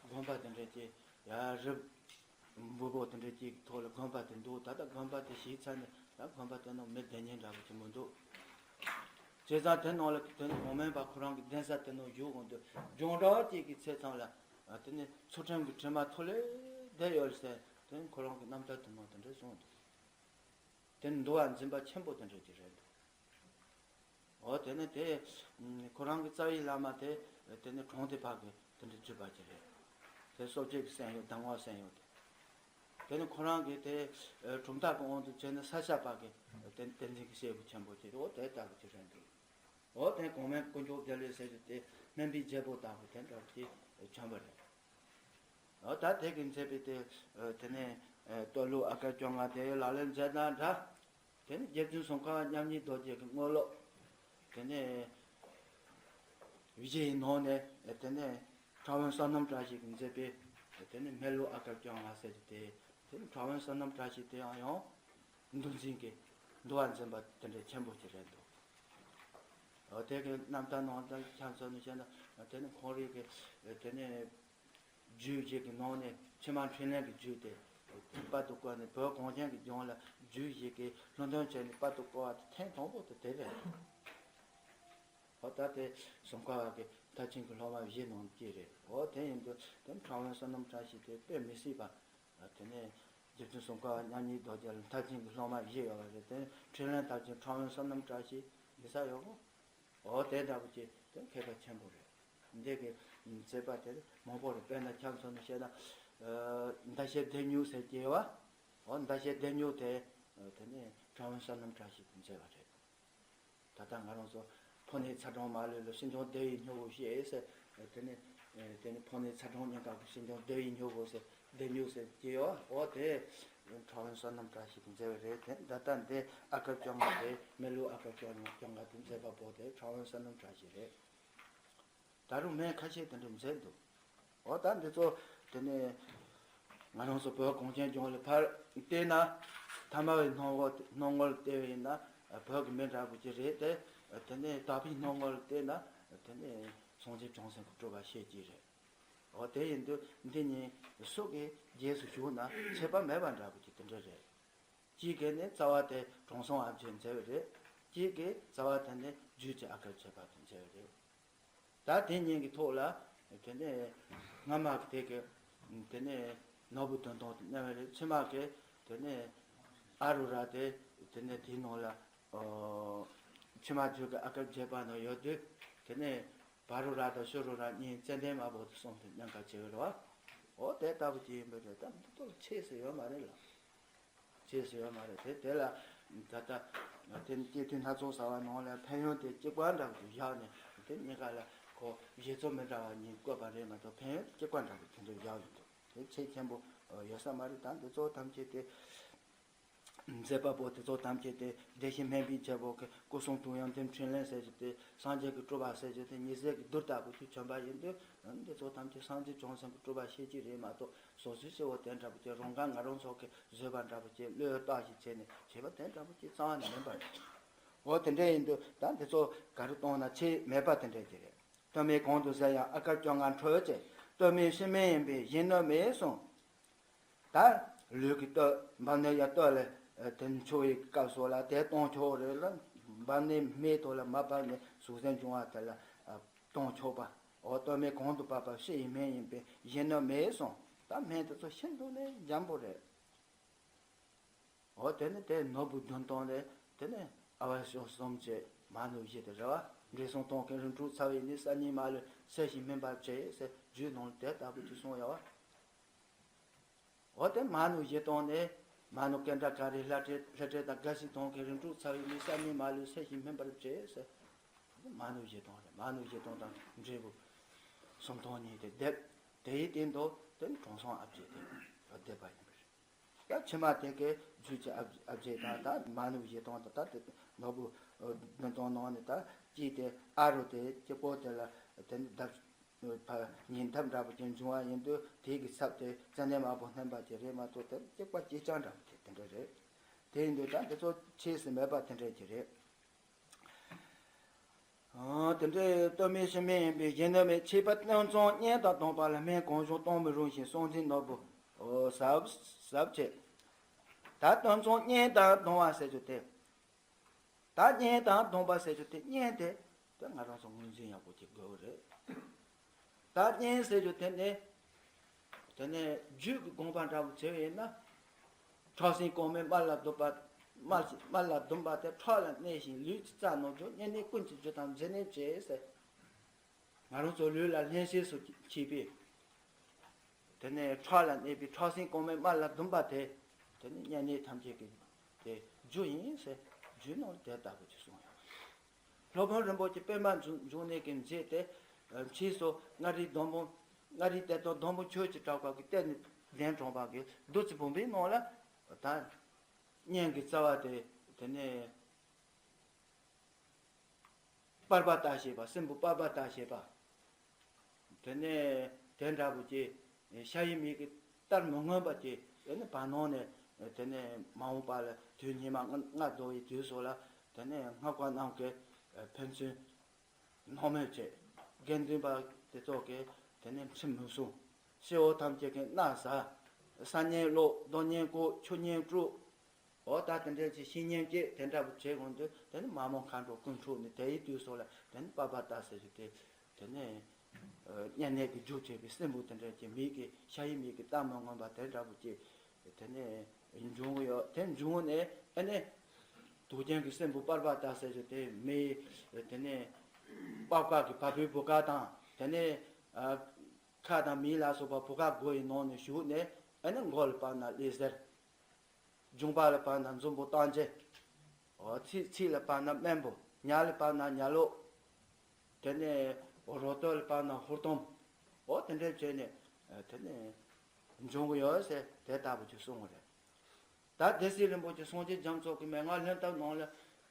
དགོན་པ་དེ་འདྲ་ཅིག་ཡ་རི་འབུར་པོ་དེ་འདྲ་ཅིག་ཐོག་ལ་དགོན་པ་དེ་འདུག། ད་ལྟ་དགོན་པ་དེ་ཞིག་ཚར་ནས་ད་དགོན་པ་དེ་ནང་མི་བསྡད་མཁན་འདྲ་པོ་ཅིག་མི་འདུག། བྱས་ཙང་དེ་ནང་ལ་དེ་ནས་གོང་མའི་བ་ཁོ་རང་གི་གདན་ས་དེ་ནང་བཞུགས་འོང་དུས་སྦྱངས་འབྲས་ཅིག་གི་ཚེས་ཙམ་ལ། དེ་ནས་ཚུལ་ཁྲིམས་ཀྱི་དྲི་མ་ཐུ་ལེ་བསྡད་ཡོད་ཟེར་དེ་ནས་ཁོ་རང་གི་རྣམ་ཐར་དེ་ནང་དེ་འདྲ་གསུངས་འདུག། དེ་ནི་འདུལ་བ་འཛིན་པ་ཆེན་པོ་དེ་འདྲ་ཅིག་རེད་འདུག། འོ་དེ་ནི་དེ་ཁོ་རང་གི་རྩ་བའི་བླ་མ་དེ་དེ་ནི་གྲོང་སྡེ་བར་གྱི་དེ་འདྲ་བརྒྱུད་པ་ཅིག་རེད། དེ་སོ་བརྒྱད་ཀྱི་སེམས་ཡོད་གདམས་ངག་སེམས་ཡོད་དེ། དེ་ནི་ཁོ་རང་གི་དེ་གྲུབ་མཐའ་གི་དབང་དུ་བྱས་ནས་ས་སྐྱ་པ་གི་བསྟན་བསྟན་འཛིན་གྱི་སྐྱེས་བུ་ཆེན་པོ་དེ་འོ་དེ་ལྟ་བུ་ཅིག་རེད་འདུག། འོ་དེ་གོང་མའི་དཀོན་མཆོག་བདེ་ལེགས་ཟེར་རྒྱུ་དེ་སྨན་པའི་རྒྱལ་པོ་ལྟ་བུ་དེ་འདྲ་ཅིག་བྱོན་པ་རེད། འོ་ད་དེ་གི་མཛད་པའི་དེ་དེ་ནས་སྟོད་ལུགས་ཨ་དཀར་བཅོ་ལྔ་དེ་ལག་ལེན་མཛད་ན་འདྲ། དེ་ནས་རྗེ་བཙུན་སུམ་མཁར་བ་མཉམ་ཉིད་རྡོ་རྗེ་གི་དངོས་སློབ། དེ་ནས་བཞི་ཡི་ནང་ནས་དེ་ནས་ཁྲ་བོན་བསོད་ནམས་བཀྲ་ཤིས་ཀྱིས་མཛད་པའི་དེ་ནས་སྨད་ལུགས་ཨ་དཀར་བཅོ་ལྔ་ཟེར་གྱི་དེ། དེ་ནས་ཁྲ་བོན་བསོད་ནམས་བཀྲ་ཤིས་དེ་ཡང་ཡང་འདུལ་འཛིན་གྱི་འདུལ་བ་འཛིན་པ་དེ་འདྲའི་ཆེན་པོ་ཅིག་རེད་འདུག། འོ་དེ་གི་རྣམ་ཐར་ནང་དུ་ཆ་མཚོན་ནས་བཤད་ན་དེ་ནི་ཁོང་རང་གི་དེ་ནས་རྒྱུད་བཞི་གི་ནང་ནས་ཕྱི་མ་འཕྲིན་ལས་ཀྱི་རྒྱུད་དེ་དཔར་དུ་བཀོད་ནས་བོད་གངས་ཅན་གྱི་ལྗོངས་ལ་རྒྱུད་བཞི་གི་ལྷུན་སྟོན་བྱས་ནས་དཔར་དུ་བཀོད་པ་དེ་ཐེངས་དང་པོ་དེ་དེ་རེད། འོ་ད་དེ་སུམ་མཁར་བ་གི་ཐབས་ཆེན་གྱི་སློབ་མ་བཞི་ནང་གཅིག་རེད། འོ་དེ་ཡིན་དུས་དེ་ཁྲ་བོན་བསོད་ནམས་བཀྲ་ཤིས་དེ་དཔེ་མི་སྲིད་པ། དེ་ནས་རྗེ་བཙུན་སུམ་མཁར་བ་མཉམ་ཉིད་རྡོ་རྗེ་ལ་ཐབས་ཆེན་གྱི་སློབ་མ་བཞི་ཡོད་པ་རེད། དེ་ནས་འཕྲིན་ལས་ཐབས་ཆེན་ཁྲ་བོན་བསོད་ནམས་བཀྲ་ཤིས་ཡིན་ས་ཡོད་གོ། འོ་དེ་འདྲ་པོ་ཅིག་དེ་མཁས་པ་ཆེན་པོ་རེད། འདི་གི་མཛད་པ་དེ་མང་པོ་རེད། དཔེར་ན་ཆ་མཚོན་ནས་བཤད་ན་ཟླ་ཤེལ་ལྡེམ་མྱུག་ཟེར་གྱི་ཡོད་པ། འོ་ཟླ་ཤེལ་ལྡེམ་མྱུག་དེ་དེ་ནས་ཁྲ་བོན་བསོད་ནམས་བཀྲ་ཤིས་ཀྱིས་མཛད་པ་རེད། ད་ལྟ་ང་རང་ཚོ་ཕོ་ནི་ཚ་གྲང་མ་ལུས་ལ་ཤིན་སྦྱངས་བདེ་བའི་སྨྱུ་གུ་ཞེས་ཟེར། དེ་ནི་དེ་ནི་ཕོ་ནི་ཚ་གྲང་གཉིས་ཀ་གི་ཤིན་སྦྱངས་བདེ་བའི་སྨྱུ་གུ་ཟེར་ལྡེམ་མྱུག་ཟེར་གྱི་ཡོད། འོ་དེ་ཁྲ་བོན་བསོད་ནམས་བཀྲ་ཤིས་ཀྱིས་མཛད་པ་རེད། དེ་ད་ལྟ་འདི་ཨ་དཀར་བཅོ་ལྔ་དེ་སྨད་ལུགས་ཨ་དཀར་བཅོ་ལྔ་དེ་མཛད་པ་པོ་དེ་ཁྲ་བོན་བསོད་ནམས་བཀྲ་ཤིས་རེད། ད་རུང་མི་ཁ་ཤས་དེ་འདྲ་མཛད་འདུག། འོ་ད་འདི་ཚོ་དེ་ནས་ང་རང་ཚོ་བོད་གངས་ཅན་ལྗོངས་ལ་ཕར་བལྟས་ན་ཐ་མལ་པའི་སྣང་ངོ་སྣང་ངོ་ལ་བལྟས་པ་ཡིན་ན་བོད་ཀྱི་མི་འདྲ་པོ་ཅིག་རེད་དེ། དེ་ནས་དག་པའི་སྣང་ངོ་ལ་བལྟས་ན་དེ་ནས་སངས་རྒྱས་བྱང་སེམས་ཀྱི་སྤྲུལ་པ་ཞིག་ཅིག་རེད། འོ་དེ་ཡིན་དུས་འདི་གཉིས་སུ་གི་རྗེས་སུ་ཞུགས་ན་ཁྱད་པར་མེད་པ་འདྲ་པོ་ཅིག་དེ་འདྲ་རེད། གཅིག་གིས་ནི་རྩ་བ་དེ་དྲང་སྲོང་ཨ་བརྒྱས་མཛད་པ་རེད། གཅིག་གིས་རྩ་བ་དེ་ནི་རྒྱུད་ཀྱི་ཨ་དཀར་བྱེད་པ་དེ་མཛད་པ་རེད། ད་དེ་གཉིས་ཀྱི་ཐོག་ལ་དེ་ནས་སྔ་མ་གི་དེ་གི་དེ་ནས་ནོར་བུ་དོན་སྟོང་དུ་གནས་པ་རེད། ཕྱི་མ་གི་དེ་ནས་ཨ་རུ་ར་དེ་དེ་ནས་དེའི་ནང་ལ་ཨོ་ཕྱི་མ་རྒྱུད་ཀྱི་ཨ་དཀར་བྱེད་པ་ནང་ཡོད་དུས་དེ་ནས་བ་རུ་ར་དང་ཤུ་རུ་ར་གཉིས་ཙནྡན་མ་བོ་དེ་གསུམ་དེ་མཉམ་ཁ་བྱེད་པ་རེད་བ། འོ་དེ་ལྟ་བུ་ཅིག་ཡིན་པ་རེད། ད་འདི་ཚོ་ལ་ཆེས་སུ་ཡོད་མ་རེད་ལ། ཆེས་སུ་ཡོད་མ་རེད། དེ་དེ་ལ་ད་ལྟ་དེ་ནི་སྐྱེ་དུས་སྣ་ཚོགས་ཟ་བ་ནང་ལ་ཕན་ཡོན་དེ་གཅིག་པ་འདྲ་བོ་ཅིག་བཞག་ནས། དེ་གཉིས་ཀ་ལ་ཁོ་བཞེད་ཚུལ་མི་འདྲ་བ་གཉིས་བཀོད་པ་རེད་མ་གཏོགས། ཕན་ཡོན་དེ་གཅིག་པ་འདྲ་བོ་དེ་འདྲ་བཞག་ཡོད་འདུག་དེ་ཆེས་ཆེན་པོ་ཡོད་ས་མ་རེད། ད་འདི་ཚོ་ཐམས་ཅད་དེ། མཛད་པ་པོ་དེ་ཚོ་ཐམས་ཅད་དེ། བདེ་གཤེགས་སྨན་པའི་རྒྱལ་པོ་གི་སྐུ་གསུང་ཐུགས་ཡོན་ཏན་ཕྲིན་ལས་ཟེར་རྒྱུ་དེ། སངས་རྒྱས་ཀྱི་སྤྲུལ་པ་ཟེར་རྒྱུ་དེ་ཉི་ཟེར་གྱི་རྡུལ་ལྟ་བུ་དེ་བྱོན་པ་ཡིན་དུས། འདི་ཚོ་ཐམས་ཅད་སངས་རྒྱས་བྱང་སེམས་ཀྱི་སྤྲུལ་པ་ཤེས་ཀྱི་རེད་མ་གཏོགས། སོ་སོའི་སྐྱེ་བོ་དེ་འདྲ་པོ་ཅིག་རང་ག་ང་རང་ཚོ་གི་བཟོས་པ་འདྲ་པོ་ཅིག་བློས་བཏགས་ཤིག་བྱས་ནས་བྱས་པ་དེ་འདྲ་པོ་ཅིག་རྩ་བ་ནས་མིན་པ་རེད། འོ་དེ་འདྲ་ཡིན་དུས་ད་འདི་ཚོ་ག་རེ་གཏོང་ན་ཆེས་མེད་པ་དེ་འདྲ་ཅིག་རེད། སྟོད་སྨད་གང་དུ་གཟིགས་ཡང་ཨ་དཀར་སྐྱོ་ངལ་འཕྲོད་བྱེད། སྟོད་སྨད་ཕྱི་སྨད་ཡིན་པས་གཞན་སྣོད་མེད་གསུངས། ད་ལུས་ཀྱི་སྟོད་བར་སྣོད་ཡ་སྟོད་ལ་དེ་འཕྱོ་བའི་སྐབས་སུ་ལ་དེ་གཏོང་ཆོག་རེད་ལ། བར་སྣོད་སྨད་དུ་ལ་མ་བབས་ནས་ཟུག་གཟེར་འབྱུང་བ་དེ་ལ་གཏོང་ཆོག་པ། འོ་སྟོད་སྨད་གང་དུ་བབས་པ་ཕྱི་ཡི་སྨད་ཡིན་པས་གཞན་སྣོད་མེད་གསུངས། ད་སྨན་དེ་ཚོ་ཤིན་ཏུ་ནས་འཇམ་པོ་རེད། འོ་དེ་ནི་དེ་ནོར་བུ་བདུན་སྟོང་ལས་དེ་ནི་ཨ་བ་ཤོ་གསུམ་བཅས་མ་ནུ་བཞི་དེ་རེད་བ། འབྲས་སོང་སྟོང་གི་རིམ་གྲོ་ཚ་བའི་ནི་ས་གཉིས་མ་ལུས་ཟད་ཞིང་སྨིན་པར་བྱེད་ཟེར་རྒྱུད་ནང་ལ་དེ་ལྟ་བུ་ཅིག་གསུངས་ཡོད་བ། འོ་དེ་མ་ནུ་བཞི་སྟོང་ནི་མ་ནུ་ཀེན་ད་ཀ་རི་ལྷ་བྲེ་ལྷ་བྲེ་དང་རྒ་ཤི་སྟོང་གི་རིམ་གྲོ་ཚ་བའི་ནི་ས་གཉིས་མ་ལུས་ཟད་ཞིང་སྨིན་པར་བྱེད་ཟེར། མ་ནུ་བཞི་སྟོང་རེད། མ་ནུ་བཞི་སྟོང་དང་འབྲས་བུ་སུམ་སྟོང་གཉིས་དེ་སྡེབ། དེའི་སྟེང་དུ་དེ་ནི་དྲང་སྲོང་ཨ་བརྒྱད་དེ་སྡེབ་པ་ཡིན་པ་རེད། ད་ཕྱི་མ་དེ་གའི་རྒྱུད་ཀྱི་ཨ་ཨ་བརྒྱད་དང་། ད་མ་ནུ་བཞི་སྟོང་དང་། ད་དེ་ནོར་བུ་བདུན་སྟོང་ནང་ནས་ད་གཅིག་དེ་ཨ་རུ་དེ་སྐྱེ་བོ་དེ་ལ་དེ་ནི་ལྡབ་ཕ་ཉིན་ལྡབ་འདྲ་པོ་ཅིག་འབྱུང་བ་ཡིན་དུས། དེ་གི་ཚབ་དེ་ཙན་དན་མ་བུ་བསྣན་པ་དེ་རེད་མ་གཏོགས། དེ་གཅིག་པ་གཅིག་རྐྱང་འདྲ་པོ་དེ་དེ་འདྲ་རེད། དེ་ཡིན་དུས་ད་འདི་ཚོ་ཆེས་སུ་མེད་པ་དེ་འདྲ་ཅིག་རེད། ཨ་དེ་འདྲའི་སྟོད་སྨད་ཕྱི་སྨད་ཡིན་པས་གཞན་སྣོད་མེད། ཆད་པ་སྟོད་འཛིན་གཉེན་དང་སྡོམ་པ་ལ། སྨན་གང་བྱུང་གཏོང་མི་རུང་ཞིང་། སྲོག་འཛིན་ནོར་བུ་ཟབ་ཟབ་བྱེད། ད་སྟོད་འཛིན་གཉེན་དང་སྡོམ་པ་ཟེར་རྒྱུ་དེ། ད་གཉེན་དང་སྡོམ་པ་ཟེར་རྒྱུ་དེ། གཉེན་དེ་དེ་ང་རང་ཚོ་ངོས་འཛིན་ཡག་པོ་བྱེད་དགོས་རེད། ད་གཉེན་ཟེར་རྒྱུ་དེ་ནི། དེ་ནས་རྒྱུད་ཀྱི་དགོངས་པ་འདྲ་བོ་བྱས་པ་ཡིན་ན། ཁྲག་སྲིན་རྐང་མའི་དམར་ལ་ལྡུམ་པ། དམར་དམར་ལ་ལྡུམ་པ་དེ་ཁྲག་ལ་གནས་ཤིང་ལུས་ཀྱི་རྩ་རྣམས་འཇོམས། བསྙེན་གནས་ཀུན་གྱི་རྒྱུ་དང་མཛེ་ནད་བྱེད་ཟེར། ང་རང་ཚོ་ལུས་ལ་བསླན་བྱེད་སུ་མཆིས་པས། དེ་ནས་ཁྲག་ལ་གནས་པའི་ཁྲག་སྲིན་རྐང་མའི་དམར་ལ་ལྡུམ་པ་དེ། དེ་ནི་བསྙེན་གནས་ཐམས་ཅད་ཀྱི་དེ་རྒྱུ་ཡིན་ཟེར་རྒྱུད་ནང་དེ་ལྟ་བུ་ཅིག་གསུངས་ཡོད། སློབ་དཔོན་རིན་པོ་ཆེ་པདྨ་འབྱུང་འབྱུང་གནས་ཀྱི་མཛད་དེ། ཕྱིས་སུ་མངའ་རིས་སྡོང་པོ། མངའ་རིས་གཏེར་སྟོན་སྡོང་པོ་ཆོས་ཀྱི་གྲགས་པ་གིས་གཏེར་ནས་གདན་དྲངས་པ་གི་བདུད་རྩི་བུམ་པའི་ནང་ལ། ད་གཉེན་གྱི་རྩ་བ་དེ། དེ་ནས་པར་པ་ལྟ་ཞེས་པ། སྲིན་བུ་པར་པ་ལྟ་ཞེས་པ། དེ་ནས་དེ་འདྲ་བོ་ཅིག། ཤ་ཡི་མིག་གིས་བལྟར་མི་མངོན་པ་ཅིག། དེ་ནས་བར་སྣང་ནས། དེ་ནས་མ་འོངས་པ་ལ་དུས་སྙིགས་མ་ལྔ་ལྔ་བདོ་བའི་དུས་སུ་ལ། དེ་ནས་སྔགས་པ་རྣམས་ཀྱིས་ཕན་ཚུན་སྣང་མེད་བྱེད། དགེ་འདུན་པ་དེ་ཚོ་གིས་དེ་ནས་ཁྲིམས་མི་སྲུང་། སྐྱེ་བོ་ཐམས་ཅད་ཀྱིས་མནའ་ཟ། ས་གཉན་སློག། རྡོ་གཉན་བཀོག། ཆུ་གཉན་དཀྲུག། འོ་ད་དེ་འདྲ་ཅིག་ཤི་གཉན་སྐྱེས་དེ་འདྲ་བོ་བྱེད་དགོས་དུས། དེ་ནི་མ་མོ་མཁའ་འགྲོ་ཀུན་འཁྲུགས་ནས་དེའི་དུས་སུ་ལ། དེ་ནི་པར་པ་ལྟ་ཟེར་རྒྱུ་དེ། དེ་ནི་ཨ་བསྙེན་གནས་ཀྱི་རྒྱུ་བྱས་པའི་སྲིན་བུ་དེ་འདྲ་ཅིག། མིག་གི། ཤ་ཡི་མིག་གིས་བལྟ་མི་མངོན་པ་དེ་འདྲ་བོ་ཅིག། དེ་ནི་འབྱུང་གི་ཡོད། དེ་འབྱུང་ནས་ཨ་ནི་དུག་ཅན་གྱི་སྲིན་བུ་པར་པ་ལྟ་ཟེར་རྒྱུ་དེ། མིའི་དེ་ནི་པགས་པ་གི་བ་སྤུའི་བུ་ག་དང་། དེ་ནི་ཨ་ཁ་དང་མིག་ལ་སོགས་པ་བུ་ག་མགོ་ཡི་ནང་ནས་ཞུགས་ནས། ཨ་ནི་མགོ་ལ་བབས་ན་ཀླད་གཟེར། འབྱུང་པ་ལ་བབས་ན་འཛུམ་བུ་སྟོང་མཆེ། འོ་ཚིགས། ཚིགས་ལ་བབས་ན་སྨན་བུ། ཉྭ་ལ་བབས་ན་ཉྭ་ལོག། དེ་ནས་རོ་སྟོད་ལ་བབས་ན་ཧུར་ཐུམ། འོ་དེ་འདྲ་བྱས་ནས་དེ་ནས་འབྱུང་གི་ཡོད་ཟེར་དེ་ལྟ་བུ་ཅིག་གསུངས་པ་རེད། ད་སྡེ་སྲིད་རིན་པོ་ཆེ་སངས་རྒྱས་རྒྱ་མཚོ་གི་མན་ངག་ལྷན་ཐབས་ནང་ལ།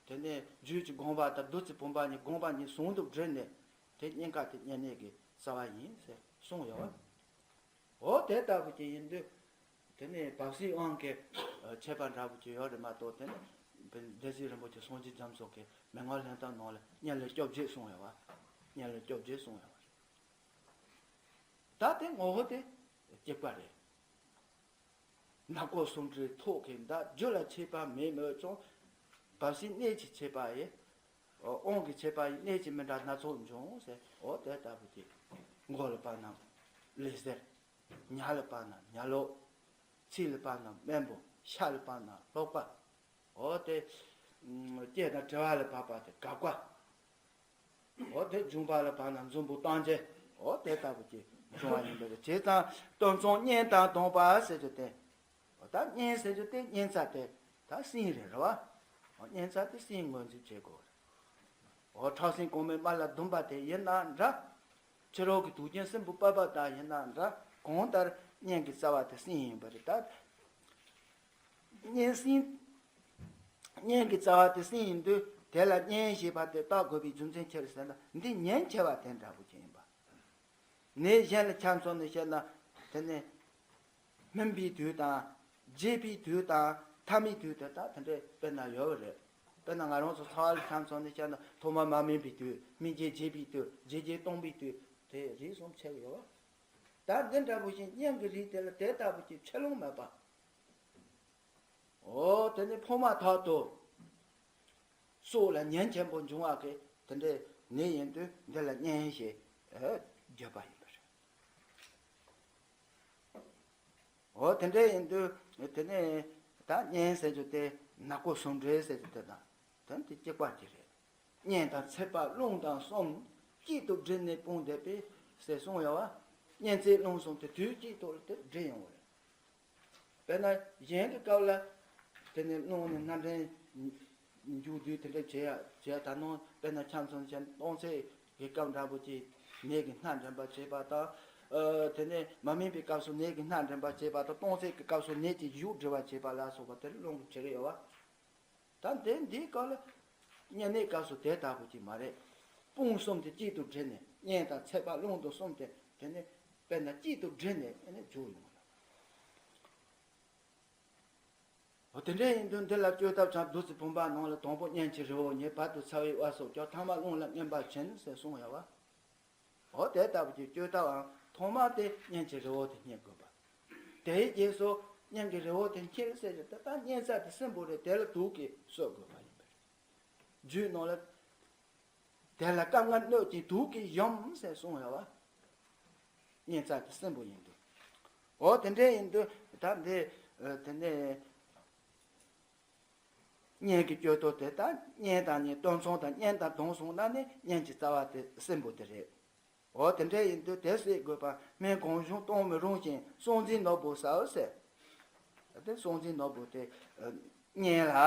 དེ་ནས་རྒྱུད་ཀྱི་དགོངས་པ་དང་བདུད་རྩི་བུམ་པ་གཉིས། དགོངས་པ་གཉིས་ཟུང་དུ་སྒྲིལ་ནས། དེ་གཉིས་ཀ་དེ་བསྙེན་གནས་ཀྱི་རྩ་བ་ཡིན་ཟེར་གསུངས་ཡོད་པ། འོ་དེ་ལྟ་བུ་ཅིག་ཡིན་དུས། དེ་ནས་བབས་སའི་དབང་གིས་ཨ་ཆད་པ་འདྲ་བོ་ཅིག་ཡོད་རེད་མ་གཏོགས། དེ་ནས་སྡེ་སྲིད་རིན་པོ་ཆེ་སངས་རྒྱས་རྒྱ་མཚོ་གི་མན་ངག་ལྷན་ཐབས་ནང་ལ་བསྙེན་བློ་བཅོ་བརྒྱད་གསུངས་ཡོད་པ། བསྙེན་བློ་བཅོ་བརྒྱད་གསུངས་ཡོད་པ་རེད། ད་དེ་ངོ་བོ་དེ་གཅིག་པ་རེད། ནག་པོ་སུམ་སྒྲིལ་ཐོག་གི་མདའ། རྒྱུ་ལ་ཆད་པ་མེད་མོད་ཀྱང་། བབས་སའི་གནས་ཀྱི་ཆད་པ་ཡིས། དབང་གི་ཆད་པ་ཡིས་གནས་ཀྱི་མི་འདྲ་སྣ་ཚོགས་འབྱུང་ཟེར། འོ་དེ་ལྟ་བུ་ཅིག། མགོ་ལ་བབས་ན་ཀླད་གཟེར། ཉྭ་ལ་བབས་ན་ཉྭ་ལོག། ཚིགས་ལ་བབས་ན་སྨན་བུ། ཤ་ལ་བབས་ན་ལྷོག་པ། འོ་དེ་ཨ་སྐྱེས་དང་བྲལ་བ་ལ་བབས་པ་དེ་འགག་པ། འོ་དེ་འབྱུང་པ་ལ་བབས་ན་འཛུམ་བུ་སྟོང་མཆེ། འོ་དེ་ལྟ་བུ་ཅིག། བྱུང་བ་ཡིན་པ་རེད། བྱས་ཙང་སྟོད་འཚངས་གཉན་དང་བསྡོངས་པ་ཟེར་རྒྱུ་དེ། ད་གཉན་ཟེར་རྒྱུ་དེ་གཉན་ཚད་དེ་ད་སྲིན་རེད་རེད་བ། གཉན་ཚད་དེ་སྲིན་ངོས་འཛིན་བྱེད་དགོས་རེད། འོ་ཁྲག་སྲིན་གོང་མའི་དམར་ལ་ཟླུམ་པ་དེ་ཡིན་ན་འདྲ། ཕྱི་རོལ་གྱི་དུག་ཅན་སྲིན་བུ་པ་པ་དང་ཡིན་ན་འདྲ། གང་ལྟར་གཉན་གྱི་རྩ་བ་དེ་སྲིན་ཡིན་པ་རེད་ད། གཉན་སྲིན། གཉན་གྱི་རྩ་བ་དེ་སྲིན་ཡིན་དུས་དེ་ལ་གཉན་ཞེས་པ་དེ་བཏགས་དགོས་པའི་རྒྱུ་མཚན་ཅི་རེད་ཟེར་ན། འདི་ཉེན་ཆེ་བ་དེ་འདྲ་པོ་ཅིག་ཡིན་པ། ནད་གཞན་ལ་ཆ་མཚོན་ནས་བཤད་ན། དེ་ནི་སྨིན་པའི་དུས་དང་། རྒྱས་པའི་དུས་དང་། ཐ་མའི་དུས་དེ་དག་དེ་འདྲའི་དཔེར་ན་ཡོད་པ་རེད། དཔེར་ན་ང་རང་ཚོ་ཚ་བ་ལ་ཆ་མཚོན་ནས་བཤད་ན། ཐོག་མར་མ་སྨིན་པའི་དུས། སྨིན་བྱེད་རྒྱས་པའི་དུས། རྒྱས་བྱེད་སྟོང་པའི་དུས། དེ་རིགས་གསུམ་ཕྱེ་གི་ཡོད་པ། ད་འདི་འདྲ་པོ་ཞིག་གཉན་གྱི་རིགས་དེ་ལ་དེ་ལྟ་བུ་ཅིག་ཆེ་ལོང་མེད་པ། འོ་དེ་ནི་ཕོ་མ་ཐག་ཏུ་སྲོག་ལ་ཉེན་ཆེན་པོ་འབྱུང་བ་གི་དེ་འདྲའི་ནད་ཡིན་དུས་འདི་ལ་གཉན་ཞེས་བརྗོད་པ་ཡིན་པ་རེད། འོ་དེ་འདྲའི་ཡིན་དུས་དེ་ནི་ད་གཉན་ཟེར་རྒྱུ་དེ་ནག་པོ་ཟུང་འབྲེལ་ཟེར་རྒྱུ་དེ་དང་དོན་དེ་གཅིག་པ་ཅིག་རེད། གཉན་དང་ཚད་པ་རླུང་དང་གསུམ་གཅིག་ཏུ་སྒྲིལ་ནས་སྤུངས་བསྡད་པས་ཟེར་གསུངས་ཡོད་པ། གཉན་ཚད་རླུང་གསུམ་དེ་དུས་གཅིག་ཏུ་དེ་སྒྲིལ་ཡོང་བ་རེད། དཔེར་ན་གཞན་གྱི་སྐབས་ལ་དེ་ནས་རླུང་ནི་སྣ་འདྲེན་འཇུག་དུས་དེ་འདྲ་བྱེད་ཡ་བྱེད་ཡ་ད་ནང་དཔེར་ན་ཆ་མཚོན་བྱས་ན་སྟོང་ཚད་ཀྱི་སྐབས་འདྲ་པོ་ཅིག་ནད་ཀྱི་སྣ་འདྲེན་པ་བྱེད་པ་དང་། ཨ་དེ་ནས་མ་སྨིན་པའི་སྐབས་སུ་ནད་ཀྱི་སྣ་འདྲེན་པ་བྱེད་པ་དང་། སྟོང་ཚད་ཀྱི་སྐབས་སུ་ནད་ཀྱི་གཞུག་སྒྲིལ་བ་བྱེད་པ་ལ་སོགས་པ་དེར་རླུང་གི་བྱེད་ཀྱི་ཡོད་པ། ད་དེ་འདིའི་སྐབས་ལ་གཉན་ནད་སྐབས་སུ་དེ་ལྟ་བུ་ཅིག་མ་རེད། དཔུང་གསུམ་དེ་གཅིག་ཏུ་སྒྲིལ་ནས། གཉན་དང་ཚད་པ་རླུང་དང་གསུམ་དེ་དེ་ནི་དཔེར་ན་གཅིག་ཏུ་སྒྲིལ་ནས་དེ་ནི་འཇུག་ཡོང་བ་ལ། འོ་དེ་འདྲ་ཡིན་དུས་འདི་ལ་བཅོས་ཐབས་ཀྱང་བདུད་རྩི་བུམ་པ་ནང་ལ། དང་པོ་གཉན་གྱི་རི་བོ་ཉིད། བར་དུ་ཚ་བའི་དབལ་སོགས་ཀྱང་། ཐ་མ་རླུང་ལ་སྔོན་པར་བྱིན་ཟེར་གསུངས་ཡོད་པ། འོ་དེ་ལྟ་བུ་ཅིག་བཅོས་ཐབས་ཐོག་མ་དེ་གཉན་གྱི་རི་བོ་དེ་རྙེད་དགོས་པ། དེའི་རྗེས་སུ་གཉན་གྱི་རི་བོ་དེ་འཁྱེར་ཟེར་གྱི་དེ་ལྟ་གཉན་ས་དེ་སྲིན་པོ་རེད། དེ་ལ་དུག་གིས་གསོད་དགོས་པ་ཡིན་པ་རེད། རྒྱུད་ནང་ལ་དེ་ལ་སྐབས་ལྔ་གནོད་ཅིང་དུག་གིས་གཞོམ་ཟེར་གསུངས་ཡོད་པ། གཉན་ས་དེ་སྲིན་པོ་ཡིན་དུས། འོ་དེ་འདྲ་ཡིན་དུས་ད་འདི་དེ་ནས། གཉན་གྱི་གཅོད་དོ་དེ་ལྟར་གཉན་དང་གཉན། སྟོད་འཚངས་དང་གཉན་དང་བསྡོངས་སོང་ན་ནི་གཉན་གྱི་རྩ་བ་དེ་སྲིན་པོ་དེ་རེད། འོ་དེ་འདྲ་ཡིན་དུས་དེ་སེལ་དགོས་པ་སྨན་གང་བྱུང་གཏོང་མི་རུང་ཞིང་། སྲོག་འཛིན་ནོར་བུ་ཟབ་ཟེར། དེ་སྲོག་འཛིན་ནོར་བུ་དེ་གཉན་ལ་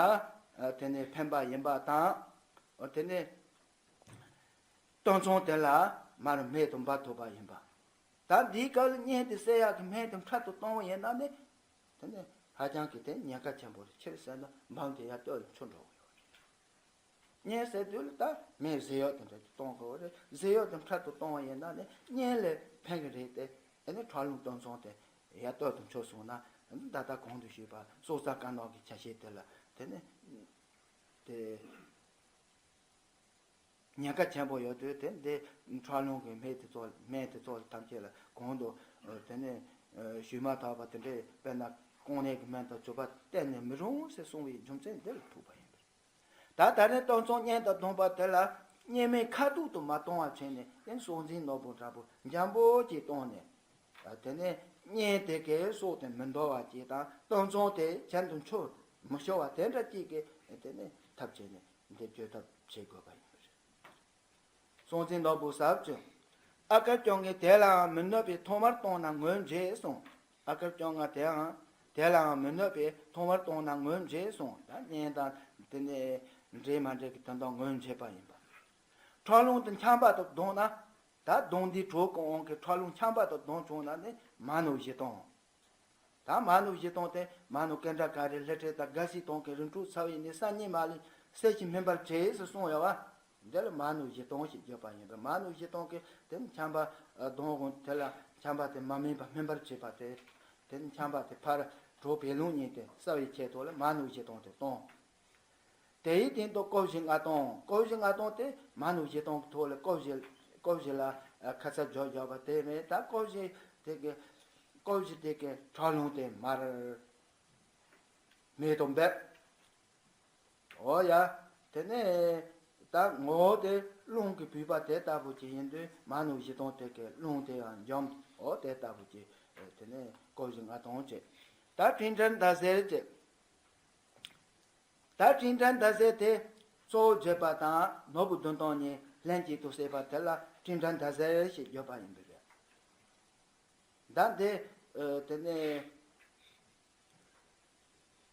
དེ་ནས་ཕན་པ་ཡིན་པ་དང་། འོ་དེ་ནས་སྟོད་འཚངས་དེ་ལ་མར་སྨན་དུ་འབབ་ཐུབ་པ་ཡིན་པ། ད་འདིའི་སྐབས་ལ་གཉན་དེ་སེལ་ཡག་གི་སྨན་དེ་འཕྲལ་དུ་གཏོང་བ་ཡིན་ན་ནི། དེ་ནི་ཧ་ཅང་གི་དེ་ཉེན་ཁ་ཆེན་པོ་རེད། ཆི་རེད་ཟེར་ན་འབངས་དེ་ཡར་སྟོད་ལ་འཕྱུར་འགྲོ་གི་ཡོད་རེད། གཉན་སེལ་དུས་ལ་ད་སྨན་བཟི་ཡོད་དེ་འདྲ་གཏོང་དགོས་རེད། བཟི་ཡོད་དེ་འཕྲལ་དུ་གཏོང་བ་ཡིན་ན་ནི་གཉན་ལ་ཕན་གི་རེད་དེ། དེ་ནི་ཁྲག་རླུང་སྟོད་འཚངས་དེ་ཡར་སྟོད་དུ་འཕྱུར་སོང་ན། ད་ལྟ་གོང་དུ་ཞུས་པ་སྲོག་རྩ་དཀར་ནག་གི་ཆ་ཤས་དེ་ལ་དེ་ནི་དེ། ཉེན་ཁ་ཆེན་པོ་ཡོད་དུས་དེ་འདི་ཁྲག་རླུང་གི་སྨན་དེ་ཚོ། སྨན་དེ་ཚོ་ཐམས་ཅད་ལ་གོང་དུ་དེ་ནས་ཞུས་མ་ཐག་པ་དེ་འདྲའི་དཔེར་ན་རྐང་ནད་ཀྱི་སྨན་དང་བཅས་པ་གཏན་ནས་མི་རུང་ཟེར་གསུངས་པའི་རྒྱུ་མཚན་འདི་ལ་ཐུག་པ་ཡིན་པས། ད་ད་རེས་སྟོད་འཚངས་གཉན་དང་བསྡོངས་པ་དེ་ལ་གཉན་སྨན་ཁ་ཐུག་ཏུ་མ་གཏོང་བ་བྱས་ནས། དེ་སྲོག་འཛིན་ནོར་བུ་འདྲ་པོ་འཇམ་པོ་ཅིག་བཏང་ནས། དེ་ནས་གཉན་དེ་གའི་སྲོག་དེ་མི་འདོར་བ་ཅིག་དང་། སྟོད་འཚངས་དེ་གྱེན་དུ་འཕྱུར་མི་ཤོར་བ་དེ་འདྲ་ཅིག་གི་དེ་ནས་ཐབས་བྱས་ནས། འདི་བཅོས་ཐབས་བྱེད་དགོས་པ་ཡིན་པ་རེད། སྲོག་འཛིན་ནོར་བུ་ཟབ་ཅིང་། ཨ་དཀར་སྐྱོ་ལྔས་དེ་ལའང་མི་གནོད་པས། ཐོག་མར་གཏོང་ན་ངོས་འབྱེད་གསུངས། ཨ་དཀར་སྐྱོ་ལྔ་དེའང་དེ་ལའང་མི་གནོད་པས། ཐོག་མར་གཏོང་ན་ངོས་འབྱེད་གསུངས། ད་གཉན་དང་དེ་ནས་འདྲེས་མ་འདྲེས་ཀྱི་དོན་དག་ངོས་འབྱེད་པ་ཡིན་པ། ཁྲག་རླུང་དེ་འཁྱམ་པ་དུ་བསྡོངས་ན། ད་བསྡོངས་དུས་གྲོད་ཁོག་དབང་གིས་ཁྲག་རླུང་འཁྱམ་པ་དུ་བསྡོངས་བྱུང་ན་ནི་མ་ནུ་བཞི་སྟོང་། ད་མ་ནུ་བཞི་སྟོང་དེ་མ་ནུ་ཀེནྡྲ་ཀ་རི་ལྷ་འདྲེ་དང་སྒ་སྲིན་སྟོང་གི་རིམ་གྲོ་ཚ་བའི་ནད་སང་ཉིན་མ་ལུས་སེལ་ཞིང་སྨིན་པར་བྱེད་ཟེར་གསུངས་ཡོད་པ། འདི་ལ་མ་ནུ་བཞི་སྟོང་ཞེས་བརྗོད་པ་ཡིན་པས། མ་ནུ་བཞི་སྟོང་གིས་དེ་འཁྱམ་པ་བསྡོངས་དགོས། དེ་ལ་འཁྱམ་པ་དེ་མ་སྨིན་པ་སྨིན་པར་བྱེད་པ་དེ། དེ་འཁྱམ་པ་དེ་ཕར་གྲོད་པའི་རླུང་གཉིས་དེ་སེལ་བའི་ཆེད་དུ་ལ་མ་ནུ་བཞི་སྟོང་དེ་གཏོང་། དེའི་སྟེང་དུ་ཀོ་བཞི་ལྔ་སྟོང་། ཀོ་བཞི་ལྔ་སྟོང་དེ་མ་ནུ་བཞི་སྟོང་གི་ཐོག་ལ་ཀོ་བཞི། ཀོ་བཞི་ལ་ཁ་ཚ་བརྗོད་བརྗོད་པ་དེ་མེད། ད་ཀོ་བཞི་དེ་གི། ཀོ་བཞི་དེ་གི་ཁྲག་རླུང་དེ་མར་མེ་དང་འབེབས། འོ་ཡ། དེ་ནས་ད་ངོ་བོ་དེ་རླུང་གི་བུས་པ་དེ་ལྟ་བུ་ཅིག་ཡིན་དུས་མ་ནུ་བཞི་སྟོང་དེ་གི་རླུང་དེ་ཡང་འཇོམས། འོ་དེ་ལྟ་བུ་ཅིག། དེ་ནས་ཀོ་བཞི་ལྔ་སྟོང་བྱས། ད་དྲིལ་འདྲ་མདའ་གསེར་བྱས། ད་དྲིལ་འདྲ་མདའ་གསེར་དེ་གཙོ་བོ་བརྗོད་པ་དང་ནོར་བུ་བདུན་སྟོང་གཉིས་ལྷན་ཅིག་ཏུ་བསྲེས་པ་དེ་ལ་དྲིལ་འདྲ་མདའ་གསེར་ཞེས་བརྗོད་པ་ཡིན་པས། ད་འདི་དེ་ནས་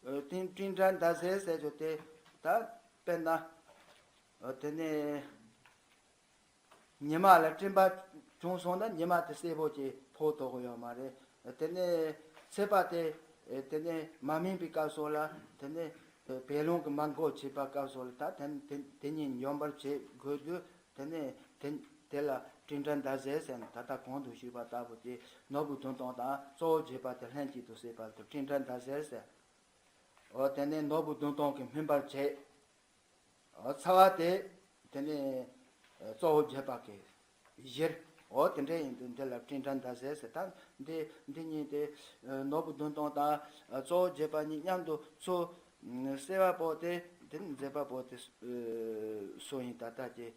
སྤྲིན་སྤྲིན་བྲལ་ཟླ་ཟེར་ཟེར་རྒྱུ་དེ་ད་དཔེར་ན་དེ་ནས། ཉི་མ་ལ་སྤྲིན་པ་བྱུང་སོང་ན་ཉི་མ་དེ་གསལ་པོ་ཅིག་ཕོག་ཐུབ་ཀྱི་ཡོད་མ་རེད། དེ་ནས་ཚེས་པ་དེ་དེ་ནས་མ་སྨིན་པའི་སྐབས་སུ་ལ་དེ་ནས་བད་རླུང་གིས་མ་འགོག་བྱས་པའི་སྐབས་སུ་ལ་ད་དེ་དེ་དེ་ཉིད་འཇོམས་པར་བྱེད་དགོས་དུས། དེ་ནས་དེ་དེ་ལ་སྤྲིན་བྲལ་ཟླ་ཟེར་ཟེར་ནས་ད་ལྟ་གོང་དུ་ཞུས་པ་ལྟ་བུ་དེ་ནོར་བུ་བདུན་སྟོང་དང་གཙོ་བོ་བརྒྱད་པ་དེ་ལྷན་ཅིག་ཏུ་བསྲེས་པ་དེ་སྤྲིན་བྲལ་ཟླ་ཟེར་ཟེར། འོ་དེ་ནས་ནོར་བུ་བདུན་སྟོང་གིས་སྨིན་པར་བྱེད། ཚ་བ་དེ་དེ་ནས་གཙོ་བོ་བརྒྱད་པ་གི་གཞིར། འོ་དེ་འདྲ་ཡིན་དུས་འདི་ལ་སྤྲིན་བྲལ་ཟླ་ཟེར་ཟེར། ད་འདི་འདི་གཉིས་དེ་ནོར་བུ་བདུན་སྟོང་དང་གཙོ་བོ་བརྒྱད་པ་གཉིས་མཉམ་དུ་ཚུར་བསྲེས་པ་པོ་དེ་དེ་ནི་མཛད་པ་པོ་དེ་སུ་ཡིན་ད་ལྟ་ཀྱི་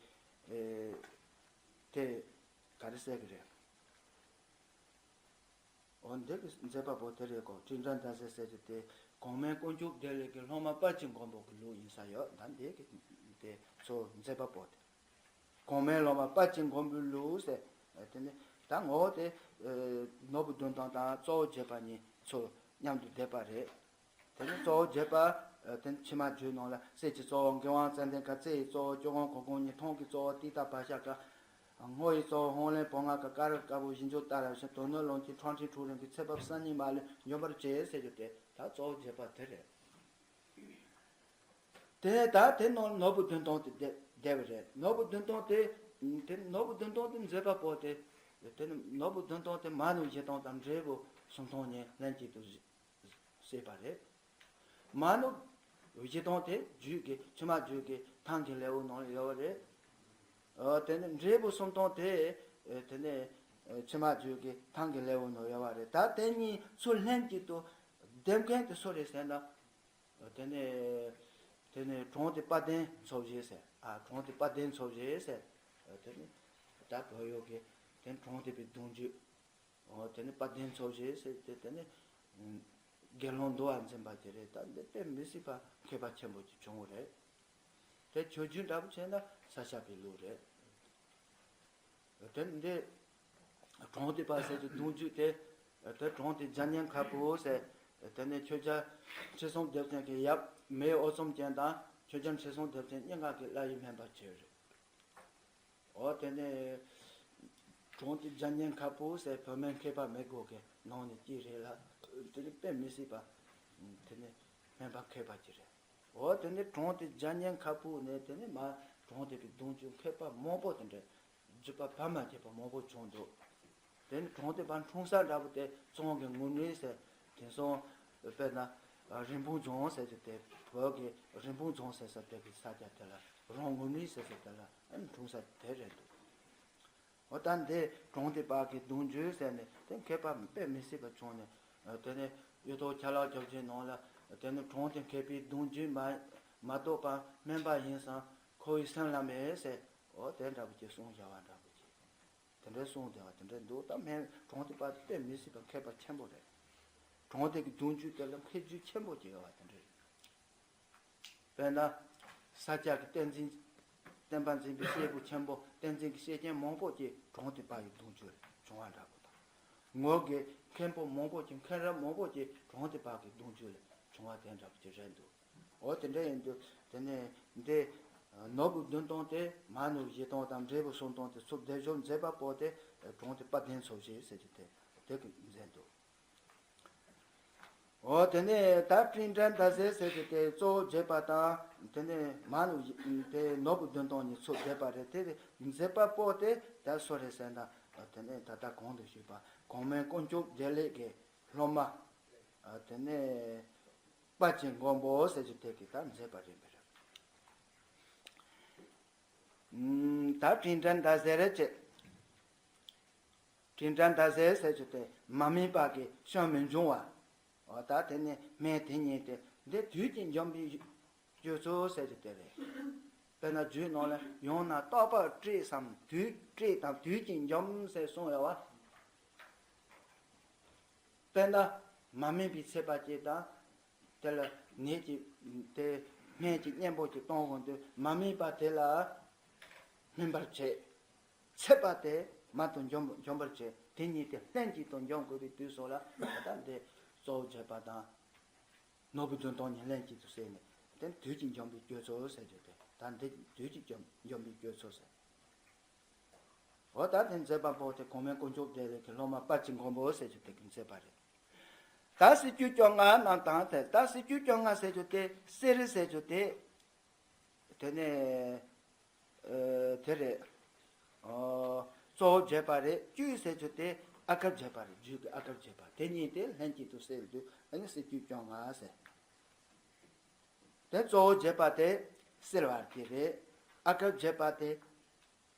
དེ་ག་རེ་ཟེར་གི་རེད། འོ་འདི་གི་མཛད་པ་པོ་དེ་རེད་གོ། སྤྲིན་བྲལ་ཟླ་ཟེར་ཟེར་གྱི་དེ་གོང་མའི་དཀོན་མཆོག་བདེ་ལེགས་ཀྱི་སློབ་མ་དཔལ་གྱི་མགོན་པོ་གི་ལུགས་ཡིན་ས་ཡོད། ད་འདི་གི་དེ་ཚོ་མཛད་པ་པོ་དེ་གོང་མའི་སློབ་མ་དཔལ་གྱི་མགོན་པོའི་ལུགས་ཟེར། དེ་ནི་ད་ངོ་བོ་དེ་ནོར་བུ་བདུན་སྟོང་དང་གཙོ་བོ་བརྒྱད་པ་གཉིས་ཚུར་མཉམ་དུ་བསྡེབས་པ་རེད། དེ་ནི་གཙོ་བོ་བརྒྱད་པ། དེ་ནི་ཕྱི་མ་རྒྱུད་ནང་ལ་གསེར་གྱི་གཙོ་བོ་མགོན་དབང་ཙན་དན་དཀར། རྩེ་ཡི་གཙོ་བོ་སྐྱོ་སྒང་གོ་གོང་གཉིས། མཐོང་གི་གཙོ་བོ་ཏིག་ཏ་བ་ཤ་ཀ། སྔོ་ཡི་གཙོ་བོ་ཧོང་ལེན་བོང་ང་དཀར། དཀར་དཀར་པོ་བཞི་འགྱུར་ཏཱ་ར་བཞི། དོན་སྣོད་ལོངས་སྤྱོད་ཁྲག་ཕྲན་དྲུག་རིམ་གྱིས། ཚེ་འབབ་གསར་རྙིང་མ་ལུས་འཇོམས་པར་བྱེད་ཟེར་རྒྱུ་དེ་ད་གཙོ་བོ་བརྒྱད་པ་དེ་རེད། དེ་ད་དེ་ནང་ནོར་བུ་བདུན་སྟོང་དེ་བསྡད་བསྡད་པ་རེད། ནོར་བུ་བདུན་སྟོང་དེ་དེ་ནོར་བུ་བདུན་སྟོང་དེ་མཛད་པ་པོ་དེ་དེ་ནི་ནོར་བུ་བདུན་སྟོང་དེ་མ་ནུ་བཞི་སྟོང་དང་འབྲས་བུ་སུམ་སྟོང་གཉིས་ལྷན་ཅིག་ཏུ་བསྲེས་པ་རེད། མ་ནུ་བཞི་སྟོང་དེ་རྒྱུད་ཀྱི་ཕྱི་མ་རྒྱུད་ཀྱི་ཐང་གི་ལེའུ་ནང་ཡོད་པ་རེད། ཨ་དེ་ནི་འབྲས་བུ་སུམ་སྟོང་དེ་ཨ་དེ་ནི་ཨ་ཕྱི་མ་རྒྱུད་ཀྱི་ཐང་གི་ལེའུ་ནང་ཡོད་པ་རེད། ད་དེ་གཉིས་ཚུར་ལྷན་ཅིག་ཏུ་བསྡེབས་མཁན་དེ་སུ་རེད་ཟེར་ན། ཨ་དེ་ནི་དེ་ནི་གྲོང་སྡེ་དཔལ་ལྡན་ཚོ་བཞི་ཟེར། ཨ་གྲོང་སྡེ་དཔལ་ལྡན་ཚོ་བཞི་ཟེར། ཨ་དེ་ནི་ད་བོད་ཡུལ་གྱི་དེ་ནི་གྲོང་སྡེ་པའི་གདུང་རྒྱུད། འོ་དེ་ནི་དཔལ་ལྡན་ཚོ་བཞི་ཟེར་དེ་དེ་ནི་དགེ་སློང་འདུལ་བ་འཛིན་པ་དེ་རེད། ད་འདི་དཔེ་མི་སྲིད་པ་མཁས་པ་ཆེན་པོ་ཅིག་བྱུང་བ་རེད། དེ་ཆོས་བརྒྱུད་འདྲ་པོ་བྱས་ན་ས་སྐྱ་པའི་ལུགས་རེད། དེ་འདི་གྲོང་སྡེ་པ་ཟེར་གྱི་གདུང་རྒྱུད་དེ། དེ་གྲོང་སྡེ་བརྒྱ་སྙེད་ཁ་ཕུ་ཟེར། དེ་ནི་ཆོས་རྒྱལ་ཁྲི་སྲོང་ལྡེ་བཙན་གྱི་ཡབ་མེས་ཨོ་ཙོམ་ཅན་དང་ཆོས་རྒྱལ་ཁྲི་སྲོང་ལྡེ་བཙན་གཉིས་ཀ་གི་བླ་ཡི་སྨན་པ་བྱས་རེད། འོ་དེ་ནས་གྲོང་སྡེ་བརྒྱ་སྙེད་ཁ་ཕུ་ཟེར་བུད་མེད་མཁས་པ་མི་དགུ་གི་ནང་ནས་གཅིག་རེད་ལ། དེ་ནི་དཔེ་མི་སྲིད་པ། དེ་ནི་སྨན་པ་མཁས་པ་ཅིག་རེད། འོ་དེ་ནི་གྲོང་སྡེ་བརྒྱ་སྙེད་ཁ་ཕུ་ནས་དེ་ནི་མ་གྲོང་སྡེ་པའི་གདུང་རྒྱུད་མཁས་པ་མང་པོ་དེ་འདྲ་བརྒྱུད་པ་བར་མ་ཆད་པ་མང་པོ་བྱུང་འདུག་དེ་ནི་གྲོང་སྡེ་པ་འཁྲུངས་ས་འདྲ་པོ་དེ་བཙོན་གྱི་ངུར་སྨྲིག་ཟེར། དེང་སང་དཔེར་ན་རིན་སྤུངས་རྫོང་ཟེར་གྱི་དེ་བོད་ཀྱི་རིན་སྤུངས་རྫོང་ཟེར་ས་དེ་གི་ས་ཆ་དེ་ལ་རོང་ངུར་སྨྲིག་ཟེར་ས་དེ་ལ་འཁྲུངས་ས་དེ་རེད་འདུག་འོ་ད་འདི་གྲོང་སྡེ་པ་གི་གདུང་རྒྱུད་ཟེར་ནས་དེ་མཁས་པ་དཔེ་མི་སྲིད་པ་བྱུང་ནས། དེ་ནས་གཡུ་ཐོག་ཆ་ལག་རྒྱབ་ཆེན་ནང་ལ་དེ་ནི་གྲོང་སྡེ་མཁས་པའི་གདུང་རྒྱུད་མ་མ་གཏོགས་པ་སྨན་པ་ཡིན་ཙང་ཁོ་བོའི་སེམས་ལ་མེད་ཟེར། འོ་དེ་འདྲ་པོ་ཅིག་གསུངས་བཞག་པ་འདྲ་པོ་ཅིག་དེ་འདྲའི་གསུངས་བསྡད་པ་དེ་འདྲ་འདུག་ད་སྨན་གྲོང་སྡེ་པ་དེ་དཔེ་མི་སྲིད་པ་མཁས་པ་ཆེན་པོ་རེད། གྲོང་སྡེ་གི་གདུང་རྒྱུད་དེ་ལ་མཁས་རྒྱུད་ཆེན་པོ་ཅིག་ཡོད་པ་དེ་འདྲ་རེད། དཔེར་ན། ས་སྐྱ་གི་བསྟན་འཛིན། བསྟན་པ་འཛིན་པའི་སྐྱེས་བུ་ཆེན་པོ་བསྟན་འཛིན་གྱི་སྐྱེས་ཆེན་མང་པོ་ཅིག་གྲོང་སྡེ་པ་ཡི་གདུང་རྒྱུད་ལས་བྱུང་བ་འདྲ་པོ་དང་། ངོར་གྱི་མཁན་པོ་མང་པོ་ཅིག་མཁན་རབས་མང་པོ་ཅིག་གྲོང་སྡེ་པ་གི་གདུང་རྒྱུད་ལས་བྱུང་བ་དེ་འདྲ་པོ་ཅིག་རེད་འདུག་འོ་དེ་འདྲ་ཡིན་དུས་དེ་ནས་འདི། ནོར་བུ་བདུན་སྟོང་དེ་མ་ནུ་བཞི་སྟོང་དང་འབྲས་བུ་སུམ་སྟོང་དེ་ཚུར་སྡེབ་སྦྱོར་མཛད་པ་པོ་དེ་གྲོང་སྡེ་དཔལ་ལྡན་ཚོ་བཞི་ཟེར་གྱི་དེ་དེ་གི་མཛད་འདུག་འོ་དེ་ནས་ད་སྤྲིན་བྲལ་ཟླ་ཟེར་ཟེར་གྱི་དེ་གཙོ་བོ་བརྒྱད་པ་དང་དེ་ནས་མ་ནུ་བཞི་དེ་ནོར་བུ་བདུན་སྟོང་གཉིས་ཚུར་སྡེབ་པ་རེད། དེ་མཛད་པ་པོ་དེ་ད་སུ་རེད་ཟེར་ན། དེ་ནས་ད་ལྟ་གོང་དུ་ཞུས་པ་གོང་མའི་དཀོན་མཆོག་བདེ་ལེགས་ཀྱི་སློབ་མ། དེ་ནས་དཔལ་གྱི་མགོན་པོ་ཟེར་གྱི་དེ་གི་ད་མཛད་པ་རེད་པས། ད་སྤྲིན་བྲལ་ཟླ་ཟེར་རེད་ཅེས། སྤྲིན་བྲལ་ཟླ་ཟེར་ཟེར་རྒྱུ་དེ་མ་སྨིན་པ་གི་སྐྱོན་མི་འབྱུང་བ། འོ་ད་དེ་ནི་སྨན་དེ་ཉིད་དེ་འདི་དུས་ཀྱིས་འཇོམས་པའི་སྤྱོད་ཚུལ་ཟེར་རྒྱུ་དེ་རེད། དཔེར་ན་རྒྱུད་ནང་ལ་ཡང་ན་རྟག་པར་བསྲེགས་སམ་དུས་བསྲེགས་དང་དུས་ཀྱིས་འཇོམས་ཟེར་གསུངས་ཡོད་པ། དཔེར་ན་མ་སྨིན་པའི་ཚད་པ་ཅིག་དང་། དེ་ལ་ནད་ཀྱི་དེ་སྨན་གྱི་གཉེན་པོ་ཅིག་གཏོང་དགོས་དུས་མ་སྨིན་པ་དེ་ལ་སྨིན་པར་བྱེད། ཚད་པ་དེ་མ་དང་འཇོམས་འཇོམས་པར་བྱེད། དེ་གཉིས་དེ་ལྷན་ཅིག་ཏུ་འཇོམས་དགོས་པའི་དུས་སུ་ལ་ད་ལྟ་འདི་གཙོ་བོ་བྱེད་པ་དང་། ནོར་བུ་བདུན་སྟོང་གཉིས་ལྷན་ཅིག་ཏུ་བསྲེས་ནས་དེ་དུས་གཅིག་འཇོམས་པའི་སྤྱོད་ཚུལ་ཟེར་རྒྱུ་དེ། ད་འདི་དུས་གཅིག་འཇོམས་འཇོམས་པའི་སྤྱོད་ཚུལ་ཟེར། འོ་ད་དེ་མཛད་པ་པོ་དེ་གོང་མའི་དཀོན་མཆོག་རྒྱལ་བའི་གི་སློབ་མ་དཔལ་གྱི་མགོན་པོ་ཟེར་རྒྱུ་དེ་གིས་མཛད་པ་རེད། ད་སྲིད་བྱུས་བཅོ་ལྔ་རྣམས་དང་དེ། ད་སྲིད་བྱུས་བཅོ་ལྔ་ཟེར་རྒྱུ་དེ་གསེར་ཟེར་རྒྱུ་དེ། དེ་ནས་ཨ་དེ་རེད། ཨོ། གཙོ་བོ་བྱེད་པ་རེད། བཅུད་ཟེར་རྒྱུ་དེ་ཨ་གར་བྱེད་པ་རེད། རྒྱུད་ཀྱི་ཨ་གར་བྱེད་པ་དེ་གཉིས་དེ་ལྷན་ཅིག་ཏུ་བསྲེས་དུས་ཨ་ནི་སྲིད་བྱུས་བཅོ་ལྔ་ཟེར། དེ་གཙོ་བོ་བྱེད་པ་དེ་གསེར་བ་དེ་རེད། ཨ་གར་བྱེད་པ་དེ་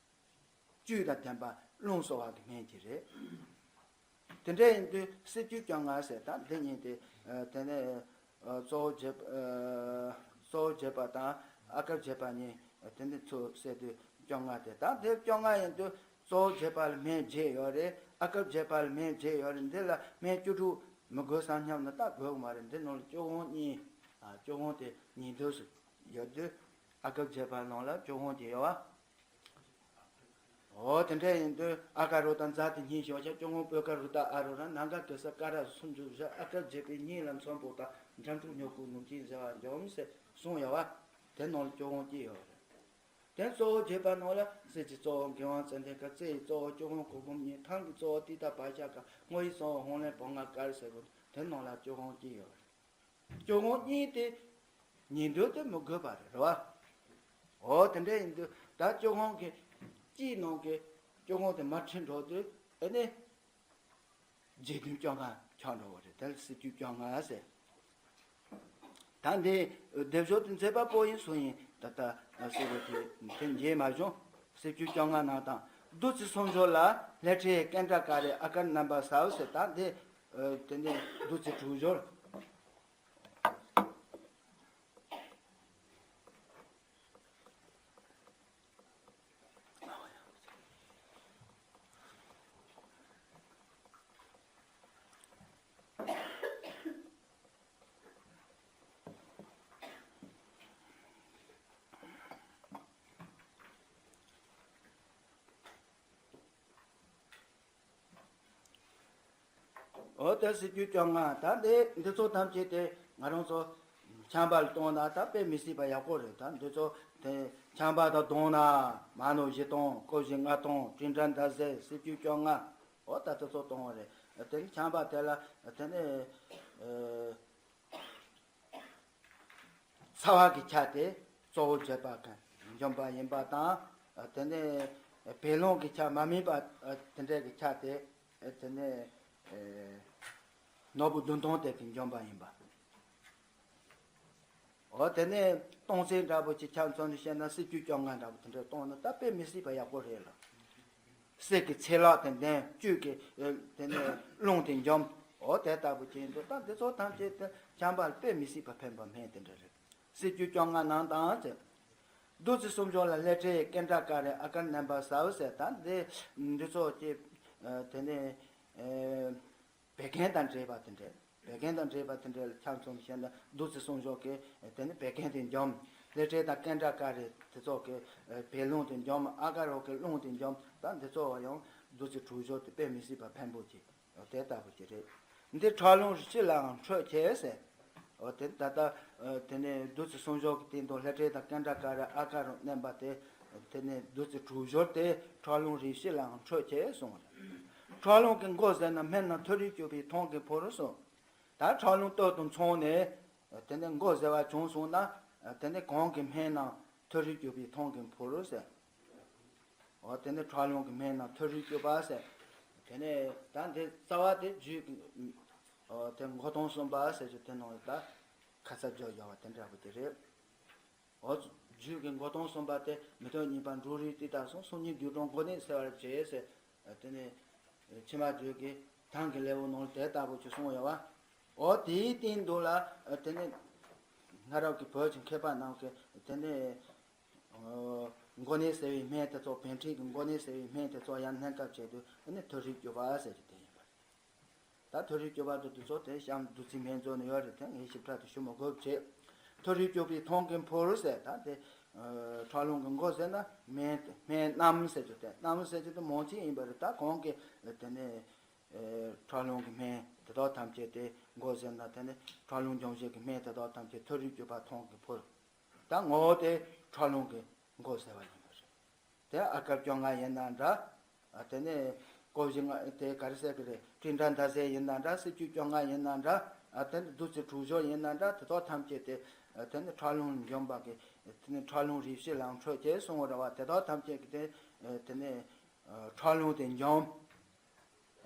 བཅུད་དང་ལྡན་པ་རླུང་གསོ་བ་གི་སྨན་གྱི་རེད། དེ་འདྲ་ཡིན་དུས་སྲིད་བྱུས་བཅོ་ལྔ་ཟེར། ད་འདི་གཉིས་དེ་ཨ་དེ་ནས་ཨ་གཙོ་བོ་བྱེད་པ་ཨ་གཙོ་བོ་བྱེད་པ་དང་ཨ་གར་བྱེད་པ་གཉིས་དེ་འདི་ཚུར་བསྲེས་དུས་བཅོ་ལྔ་དེ། ད་དེ་བཅོ་ལྔ་ཡིན་དུས་གཙོ་བོ་བྱེད་པ་ལ་སྨན་བརྒྱད་ཡོད་རེད། ཨ་གར་བྱེད་པ་ལ་སྨན་བརྒྱད་ཡོད་རེད། འདི་ལ་སྨན་བཅུ་དྲུག་མི་དགོས་བསམ་སྙམ་ན་ད་དགོས་ཀྱི་མ་རེད། འདི་ནང་ལ་སྐྱོ་ཧོང་གཉིས། ཨ་སྐྱོ་ཧོང་དེ་ཉིས་ལྡོག་སུ་ཡོད་དུས་ཨ་གར་བྱེད་པ་ནང་ལ་སྐྱོ་ཧོང་གཅིག་ཡོད་པ། འོ་དེ་འདྲ་ཡིན་དུས་ཨ་ག་རུ་ཏ་ཛ་དེ་གཉིས་ཞོག་ཤ་སྐྱོ་ཧོང་པོ་ཀ་རུ་ཏ་ཨ་རུ་ར་ན་ག་གེ་ས་ཀ་ར་སུམ་ཅུ་བཞི། ཨ་གར་བྱེད་པའི་གཉིས་ལ་མཚོན་པོ་དང་འགྲན་དྲུག་མྱུ་གུ་ནུབ་ཅིང་བཟི་བ་འཇོམས་ཟེར་གསུངས་ཡོད་པ། དེ་ནང་ལ་སྐྱོ་ཧོང་གཅིག་ཡོད་རེད། དེ་གཙོ་བོ་བྱེད་པ་ནང་ལ་གསེར་གྱི་གཙོ་བོ་མགོན་དབང་ཙན་དན་དཀར། རྩི་ཡི་གཙོ་བོ་སྐྱོ་ཧོང་གུར་གུམ་གཉིས། ཐང་གི་གཙོ་བོ་ཏི་ཏ་བ་ཤ་ཀ། སྔོ་ཡི་གཙོ་བོ་ཧོང་ལེན་བོ་ང་དཀར་ཟེར་བ། དེ་ནང་ལ་སྐྱོ་ཧོང་གཅིག་ཡོད་རེད། སྐྱོ་ཧོང་གཉིས་དེ་ཉིས་ལྡོག་དེ་མི་དགོས་པ་རེད། རེད་བ། འོ་དེ་འདྲ་ཡིན་དུས་ད་སྐྱོ་ཧོང་གི་གཅིག་ནང་གི་སྐྱོ་ཧོང་དེ་མར་ཁྲིད་འགྲོ་དུས་ཨ་ནི་རྗེ་བདུན་བཅོ་ལྔ་ཆགས་འགྲོ་བ་རེད། དེ་ལ་སྲིད་བྱུས་བཅོ་ལྔ་ཟེར། ད་འདི་སྡེབ་སྦྱོར་དེ་མཛད་པ་པོ་ཡིན་སུ་ཡིན་ད་ལྟ་ཟེར་བ་དེ་དེ་མཇལ་མ་བྱུང་། སྲིད་བྱུས་བཅོ་ལྔ་ནང་དང་བདུད་རྩི་སུམ་སྦྱོར་ལ་ལྷ་འདྲེ་ཀནྟ་ཀ་རའི་ཨ་གར་རྣམ་པར་ཟ་བ་ཟེར། ད་འདི་དེ་ནས་བདུད་རྩི་དྲུག་སྦྱོར། འོ་དེ་སྲིད་བྱུས་བཅོ་ལྔ། ད་འདི་འདི་ཚོ་ཐམས་ཅད་དེ་ང་རང་ཚོ་ཆམ་པ་ལ་གཏོང་ན་ད་དཔེ་མི་སྲིད་པ་ཡག་པོ་རེད། ད་འདི་ཚོ་དེ་ཆམ་པ་དང་གདོང་ན་མ་ནོར་བཞི་སྟོང་། ཀོ་བཞི་ལྔ་སྟོང་། དྲིལ་འདྲ་འདར་སིལ། སྲིད་བྱུས་བཅོ་ལྔ། འོ་ད་དེ་ཚོ་གཏོང་བ་རེད། དེ་ནི་ཆམ་པ་དེ་ལ་དེ་ནི་ཨ། ཚ་བ་གི་ཆ་དེ་གཙོ་བོ་བྱེད་པ་གིས་འཇོམས་པ་ཡིན་པ་དང་། དེ་ནས་བད་རླུང་གི་ཆ་མ་སྨིན་པ་དེ་འདྲའི་གི་ཆ་དེ་དེ་ནས་ནོར་བུ་བདུན་སྟོང་དེ་གིས་འཇོམས་པ་ཡིན་པ། འོ་དེ་ནས་སྟོང་གསེར་འདྲ་པོ་ཅིག་ཆ་མཚོན་ནས་བཤད་ན་སྲིད་བྱུས་བཅོ་ལྔ་འདྲ་པོ་དེ་འདྲ་གཏོང་ན་ད་དཔེ་མི་སྲིད་པ་ཡག་པོ་རེད་ལ། གསེར་གྱི་ཚེ་ལག་དེ་ལྡན། བཅུད་ཀྱི་ཨེ་དེ་ནས་རླུང་དེ་འཇོམས། འོ་དེ་ལྟ་བུ་བྱས་འདུག་ད་འདི་ཚོ་ཐམས་ཅད་དེ་ཆམ་པ་ལ་དཔེ་མི་སྲིད་པ་ཕན་པ་སྨན་དེ་འདྲ་རེད། སྲིད་བྱུས་བཅོ་ལྔ་ནང་དང་ཟེར། བདུད་རྩི་སུམ་སྦྱོར་ལ་ལྷ་འདྲེ་ཀནྟ་ཀ་རའི་ཨ་གར་རྣམ་པར་ཟ་བ་ཟེར། ད་འདི་འདི་ཚོ་ཀྱི་ཨ་དེ་ནས་ཨེ་བད་ཀན་དང་འདྲེས་པ་དེ་འདྲས། བད་ཀན་དང་འདྲེས་པ་དེ་འདྲས་ལ་ཆ་མཚོན་བཤད་ན་བདུད་རྩི་སུམ་སྦྱོར་གྱིས་དེ་ནི་བད་ཀན་དེ་འཇོམས། ལྷ་འདྲེ་དང་ཀནྟ་ཀ་རའི་དེ་ཚོ་གི་བད་རླུང་དེ་འཇོམས། ཨ་ག་རོ་གི་རླུང་དེ་འཇོམས། ད་འདི་ཚོ་བ་ཡང་བདུད་རྩི་དྲུག་སྦྱོར་དེ་དཔེ་མི་སྲིད་པ་ཕན་པོ་ཅིག་དེ་ལྟ་བུ་ཅིག་རེད། འདི་ཁྲག་རླུང་རིམས་བཞི་ལའང་འཕྲོད་ཆེ་ཟེར། འོ་དེ་ད་ལྟ་དེ་ནས་བདུད་རྩི་སུམ་སྦྱོར་གྱི་སྟེང་དུ་ལྷ་འདྲེ་དང་ཀནྟ་ཀ་ར་ཨ་ག་རུ་བསྣན་པ་དེ། དེ་ནས་བདུད་རྩི་དྲུག་སྦྱོར་དེ་ཁྲག་རླུང་རིམས་བཞི་ལའང་འཕྲོད་ཆེ་གསུངས་རེད། ཁྲག་རླུང་གི་མགོ་གཟེར་ན་སྨན་རྣམས་མཐོ་རིས་གྱུར་པའི་མཐོང་གིས་འཕུར་གསུངས། ད་ཁྲག་རླུང་སྟོད་དུ་མཚོན་ནས་དེ་ནས་མགོ་གཟེར་བ་བྱུང་སོང་ན་དེ་ནས་གོང་གི་སྨན་རྣམས་མཐོ་རིས་གྱུར་པའི་མཐོང་གིས་འཕུར་ཟེར། འོ་དེ་ནས་ཁྲག་རླུང་གི་སྨན་རྣམས་མཐོ་རིས་གྱུར་པ་ཟེར། དེ་ནས་ད་འདི་རྩ་བ་དེ་རྒྱུད་ཀྱི་འོ་དེ་མགོ་སྟོང་གསུམ་པ་ཟེར་རྒྱུ་དེ་ནང་ལ་ད་ཁ་ཚ་བརྗོད་བཞག་པ་དེ་འདྲ་པོ་དེ་རེད། འོ་རྒྱུད་ཀྱི་མགོ་སྟོང་གསུམ་པ་དེ་མི་ཐོག་གཉིས་པ་འབྲུག་རིགས་ཏི་ཏ་གསུམ། གསུང་སྙན་རྒྱུད་གྲོང་མགོ་ནས་གསལ་བར་བྱེད་ཟེར། དེ་ནས་ཕྱི་མ་རྒྱུད་ཀྱི་ཐང་གི་ལེའུ་ནང་ལ་དེ་ལྟ་བུ་ཅིག་གསུངས་ཡོད་པ། འོ་དེའི་སྟེང་དུ་ལ་དེ་ནས་སྔ་རབས་ཀྱི་བོད་ཀྱི་མཁས་པ་རྣམས་ཀྱིས་དེ་ནས་མགོ་ནད་སེལ་བའི་སྨན་དེ་ཚོ། བད་མཁྲིས་ཀྱི་མགོ་ནད་སེལ་བའི་སྨན་དེ་ཚོ་ཡང་སྣོན་སྐབས་བྱེད་དུས་དེ་ནས་མཐོ་རིས་གྱུར་པ་ཟེར་རྒྱུ་དེ་ཡིན་པ་རེད། ད་མཐོ་རིས་གྱུར་པ་དེ་དེ་ཚོ་དེ་གཤམ་བདུད་རྩིའི་སྨན་མཛོད་ནས་ཡོད་རེད། དེ་ངས་ཞིབ་ཕྲ་དུ་ཞུ་མི་དགོས་པ་བྱས། མཐོ་རིས་གྱུར་པའི་མཐོང་གིས་འཕུར་ཟེར། ད་དེ་ ཁྲག་རླུང་གི་མགོ་ཟེར་ན་སྨན་སྨན་རྣམ་ཟེར་རྒྱུ་དེ། རྣམ་ཟེར་རྒྱུ་དེ་མང་ཆེ་ཡིན་པ་རེད། ད་གོང་གི་དེ་ནས་ཁྲག་རླུང་གི་སྨན་དེ་དག་ཐམས་ཅད་དེ་མགོ་ཟེར་ན། དེ་ནས་ཁྲག་རླུང་སྦྱོང་བྱེད་ཀྱི་སྨན་དེ་དག་ཐམས་ཅད་མཐོ་རིས་གྱུར་པ་ཐང་གི་ཕུར། ད་ངོ་བོ་དེ་ཁྲག་རླུང་གི་མགོ་ཟེར་བ་ཡིན་པ་རེད། དེ་ཨ་ཀར་བཅོ་ལྔ་ཡིན་ན་འདྲ། ཨ་དེ་ནས་སྐོར་བཞི་ལྔ་དེ་ག་རེ་ཟེར་གི་རེད། སྤྲིན་བྲལ་ཟླ་ཟེར་ཡིན་ན་འདྲ། སྲིབ་ཅུ་བཅོ་ལྔ་ཡིན་ན་འདྲ། ཨ་དེ་ནས་བདུད་རྩི་དྲུག་སྦྱོར་ཡིན་ན་འདྲ། དེ་དག་ཐམས་ཅད་དེ་ཨ་དེ་ནས་ཁྲག་རླུང་འཇོམས་པ་གི། དེ་ནས་ཁྲག་རླུང་རིམ་བཞིན་ལམ་འཁྲུད་ཅེས་གསུངས་པ་རེད་བ། དེ་དག་ཐམས་ཅད་ཀྱི་དེ་ཨ་དེ་ནས་ཨ་ཁྲག་རླུང་དེ་འཇོམས།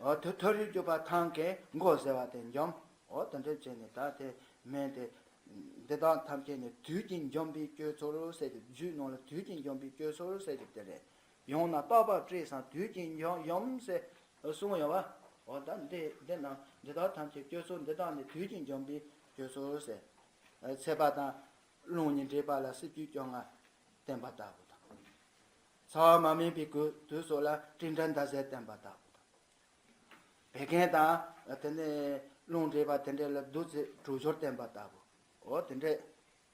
འོ་དེ་མཐོ་རིས་གྱུར་པ་ཐང་གི་མགོ་ཟེར་བ་དེ་འཇོམས། འོ་དེ་འདྲ་བྱས་ནས་ད་དེ་སྨན་དེ་འདི་དག་ཐམས་ཅད་ནི་དུས་ཀྱིས་འཇོམས་པའི་སྤྱོད་ཚུལ་ཟེར་གྱི། རྒྱུད་ནང་ལ་དུས་ཀྱིས་འཇོམས་པའི་སྤྱོད་ཚུལ་ཟེར་གྱི་དེ་རེད། ཡང་ན་རྟག་པར་སྤྲད་ཙང་དུས་ཀྱིས་འཇོམས་འཇོམས་ཟེར་གསུངས་ཡོད་བ། འོ་ད་འདི་འདི་ནང་འདི་དག་ཐམས་ཅད་སྤྱོད་ཚུལ་འདི་དག་ནི་དུས་ཀྱིས་འཇོམས་པའི་སྤྱོད་ཚུལ་ཟེར། ཚད་པ་དང་རླུང་གཉིས་འདྲེས་པ་ལ་སྲིབ་ཅུ་བཅོ་ལྔ་བསྟེན་པ་ལྟ་བུ་དང་། ཚ་བ་མ་སྨིན་པའི་དུས་སུ་ལ་སྤྲིན་བྲལ་ཟླ་ཟེར་བསྟེན་པ་ལྟ་བུ་དང་། བད་ཀན་དང་དེ་ནས་རླུང་འདྲེས་པ་དེ་འདྲ་ལ་བདུད་རྩི་དྲུག་སྦྱོར་བསྟེན་པ་ལྟ་བུ། འོ་དེ་འདྲས།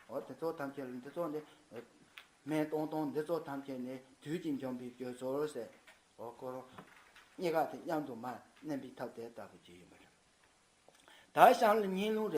འོ་དེ་ཚོ་ཐམས་ཅད་ལ་འདི་ཚོ་ནི་སྨན་གཏོང་སྟངས་འདི་ཚོ་ཐམས་ཅད་ནི་དུས་ཀྱིས་འཇོམས་པའི་སྤྱོད་ཚུལ་ཟེར། འོ་ཁོ་རང་གཉིས་ཀ་དེ་མཉམ་དུ་མར་གནོན་པའི་ཐབས་དེ་ལྟ་བུ་ཅིག་ཡིན་པ་རེད། ད་གཤམ་ལ་སྙིང་རླུང་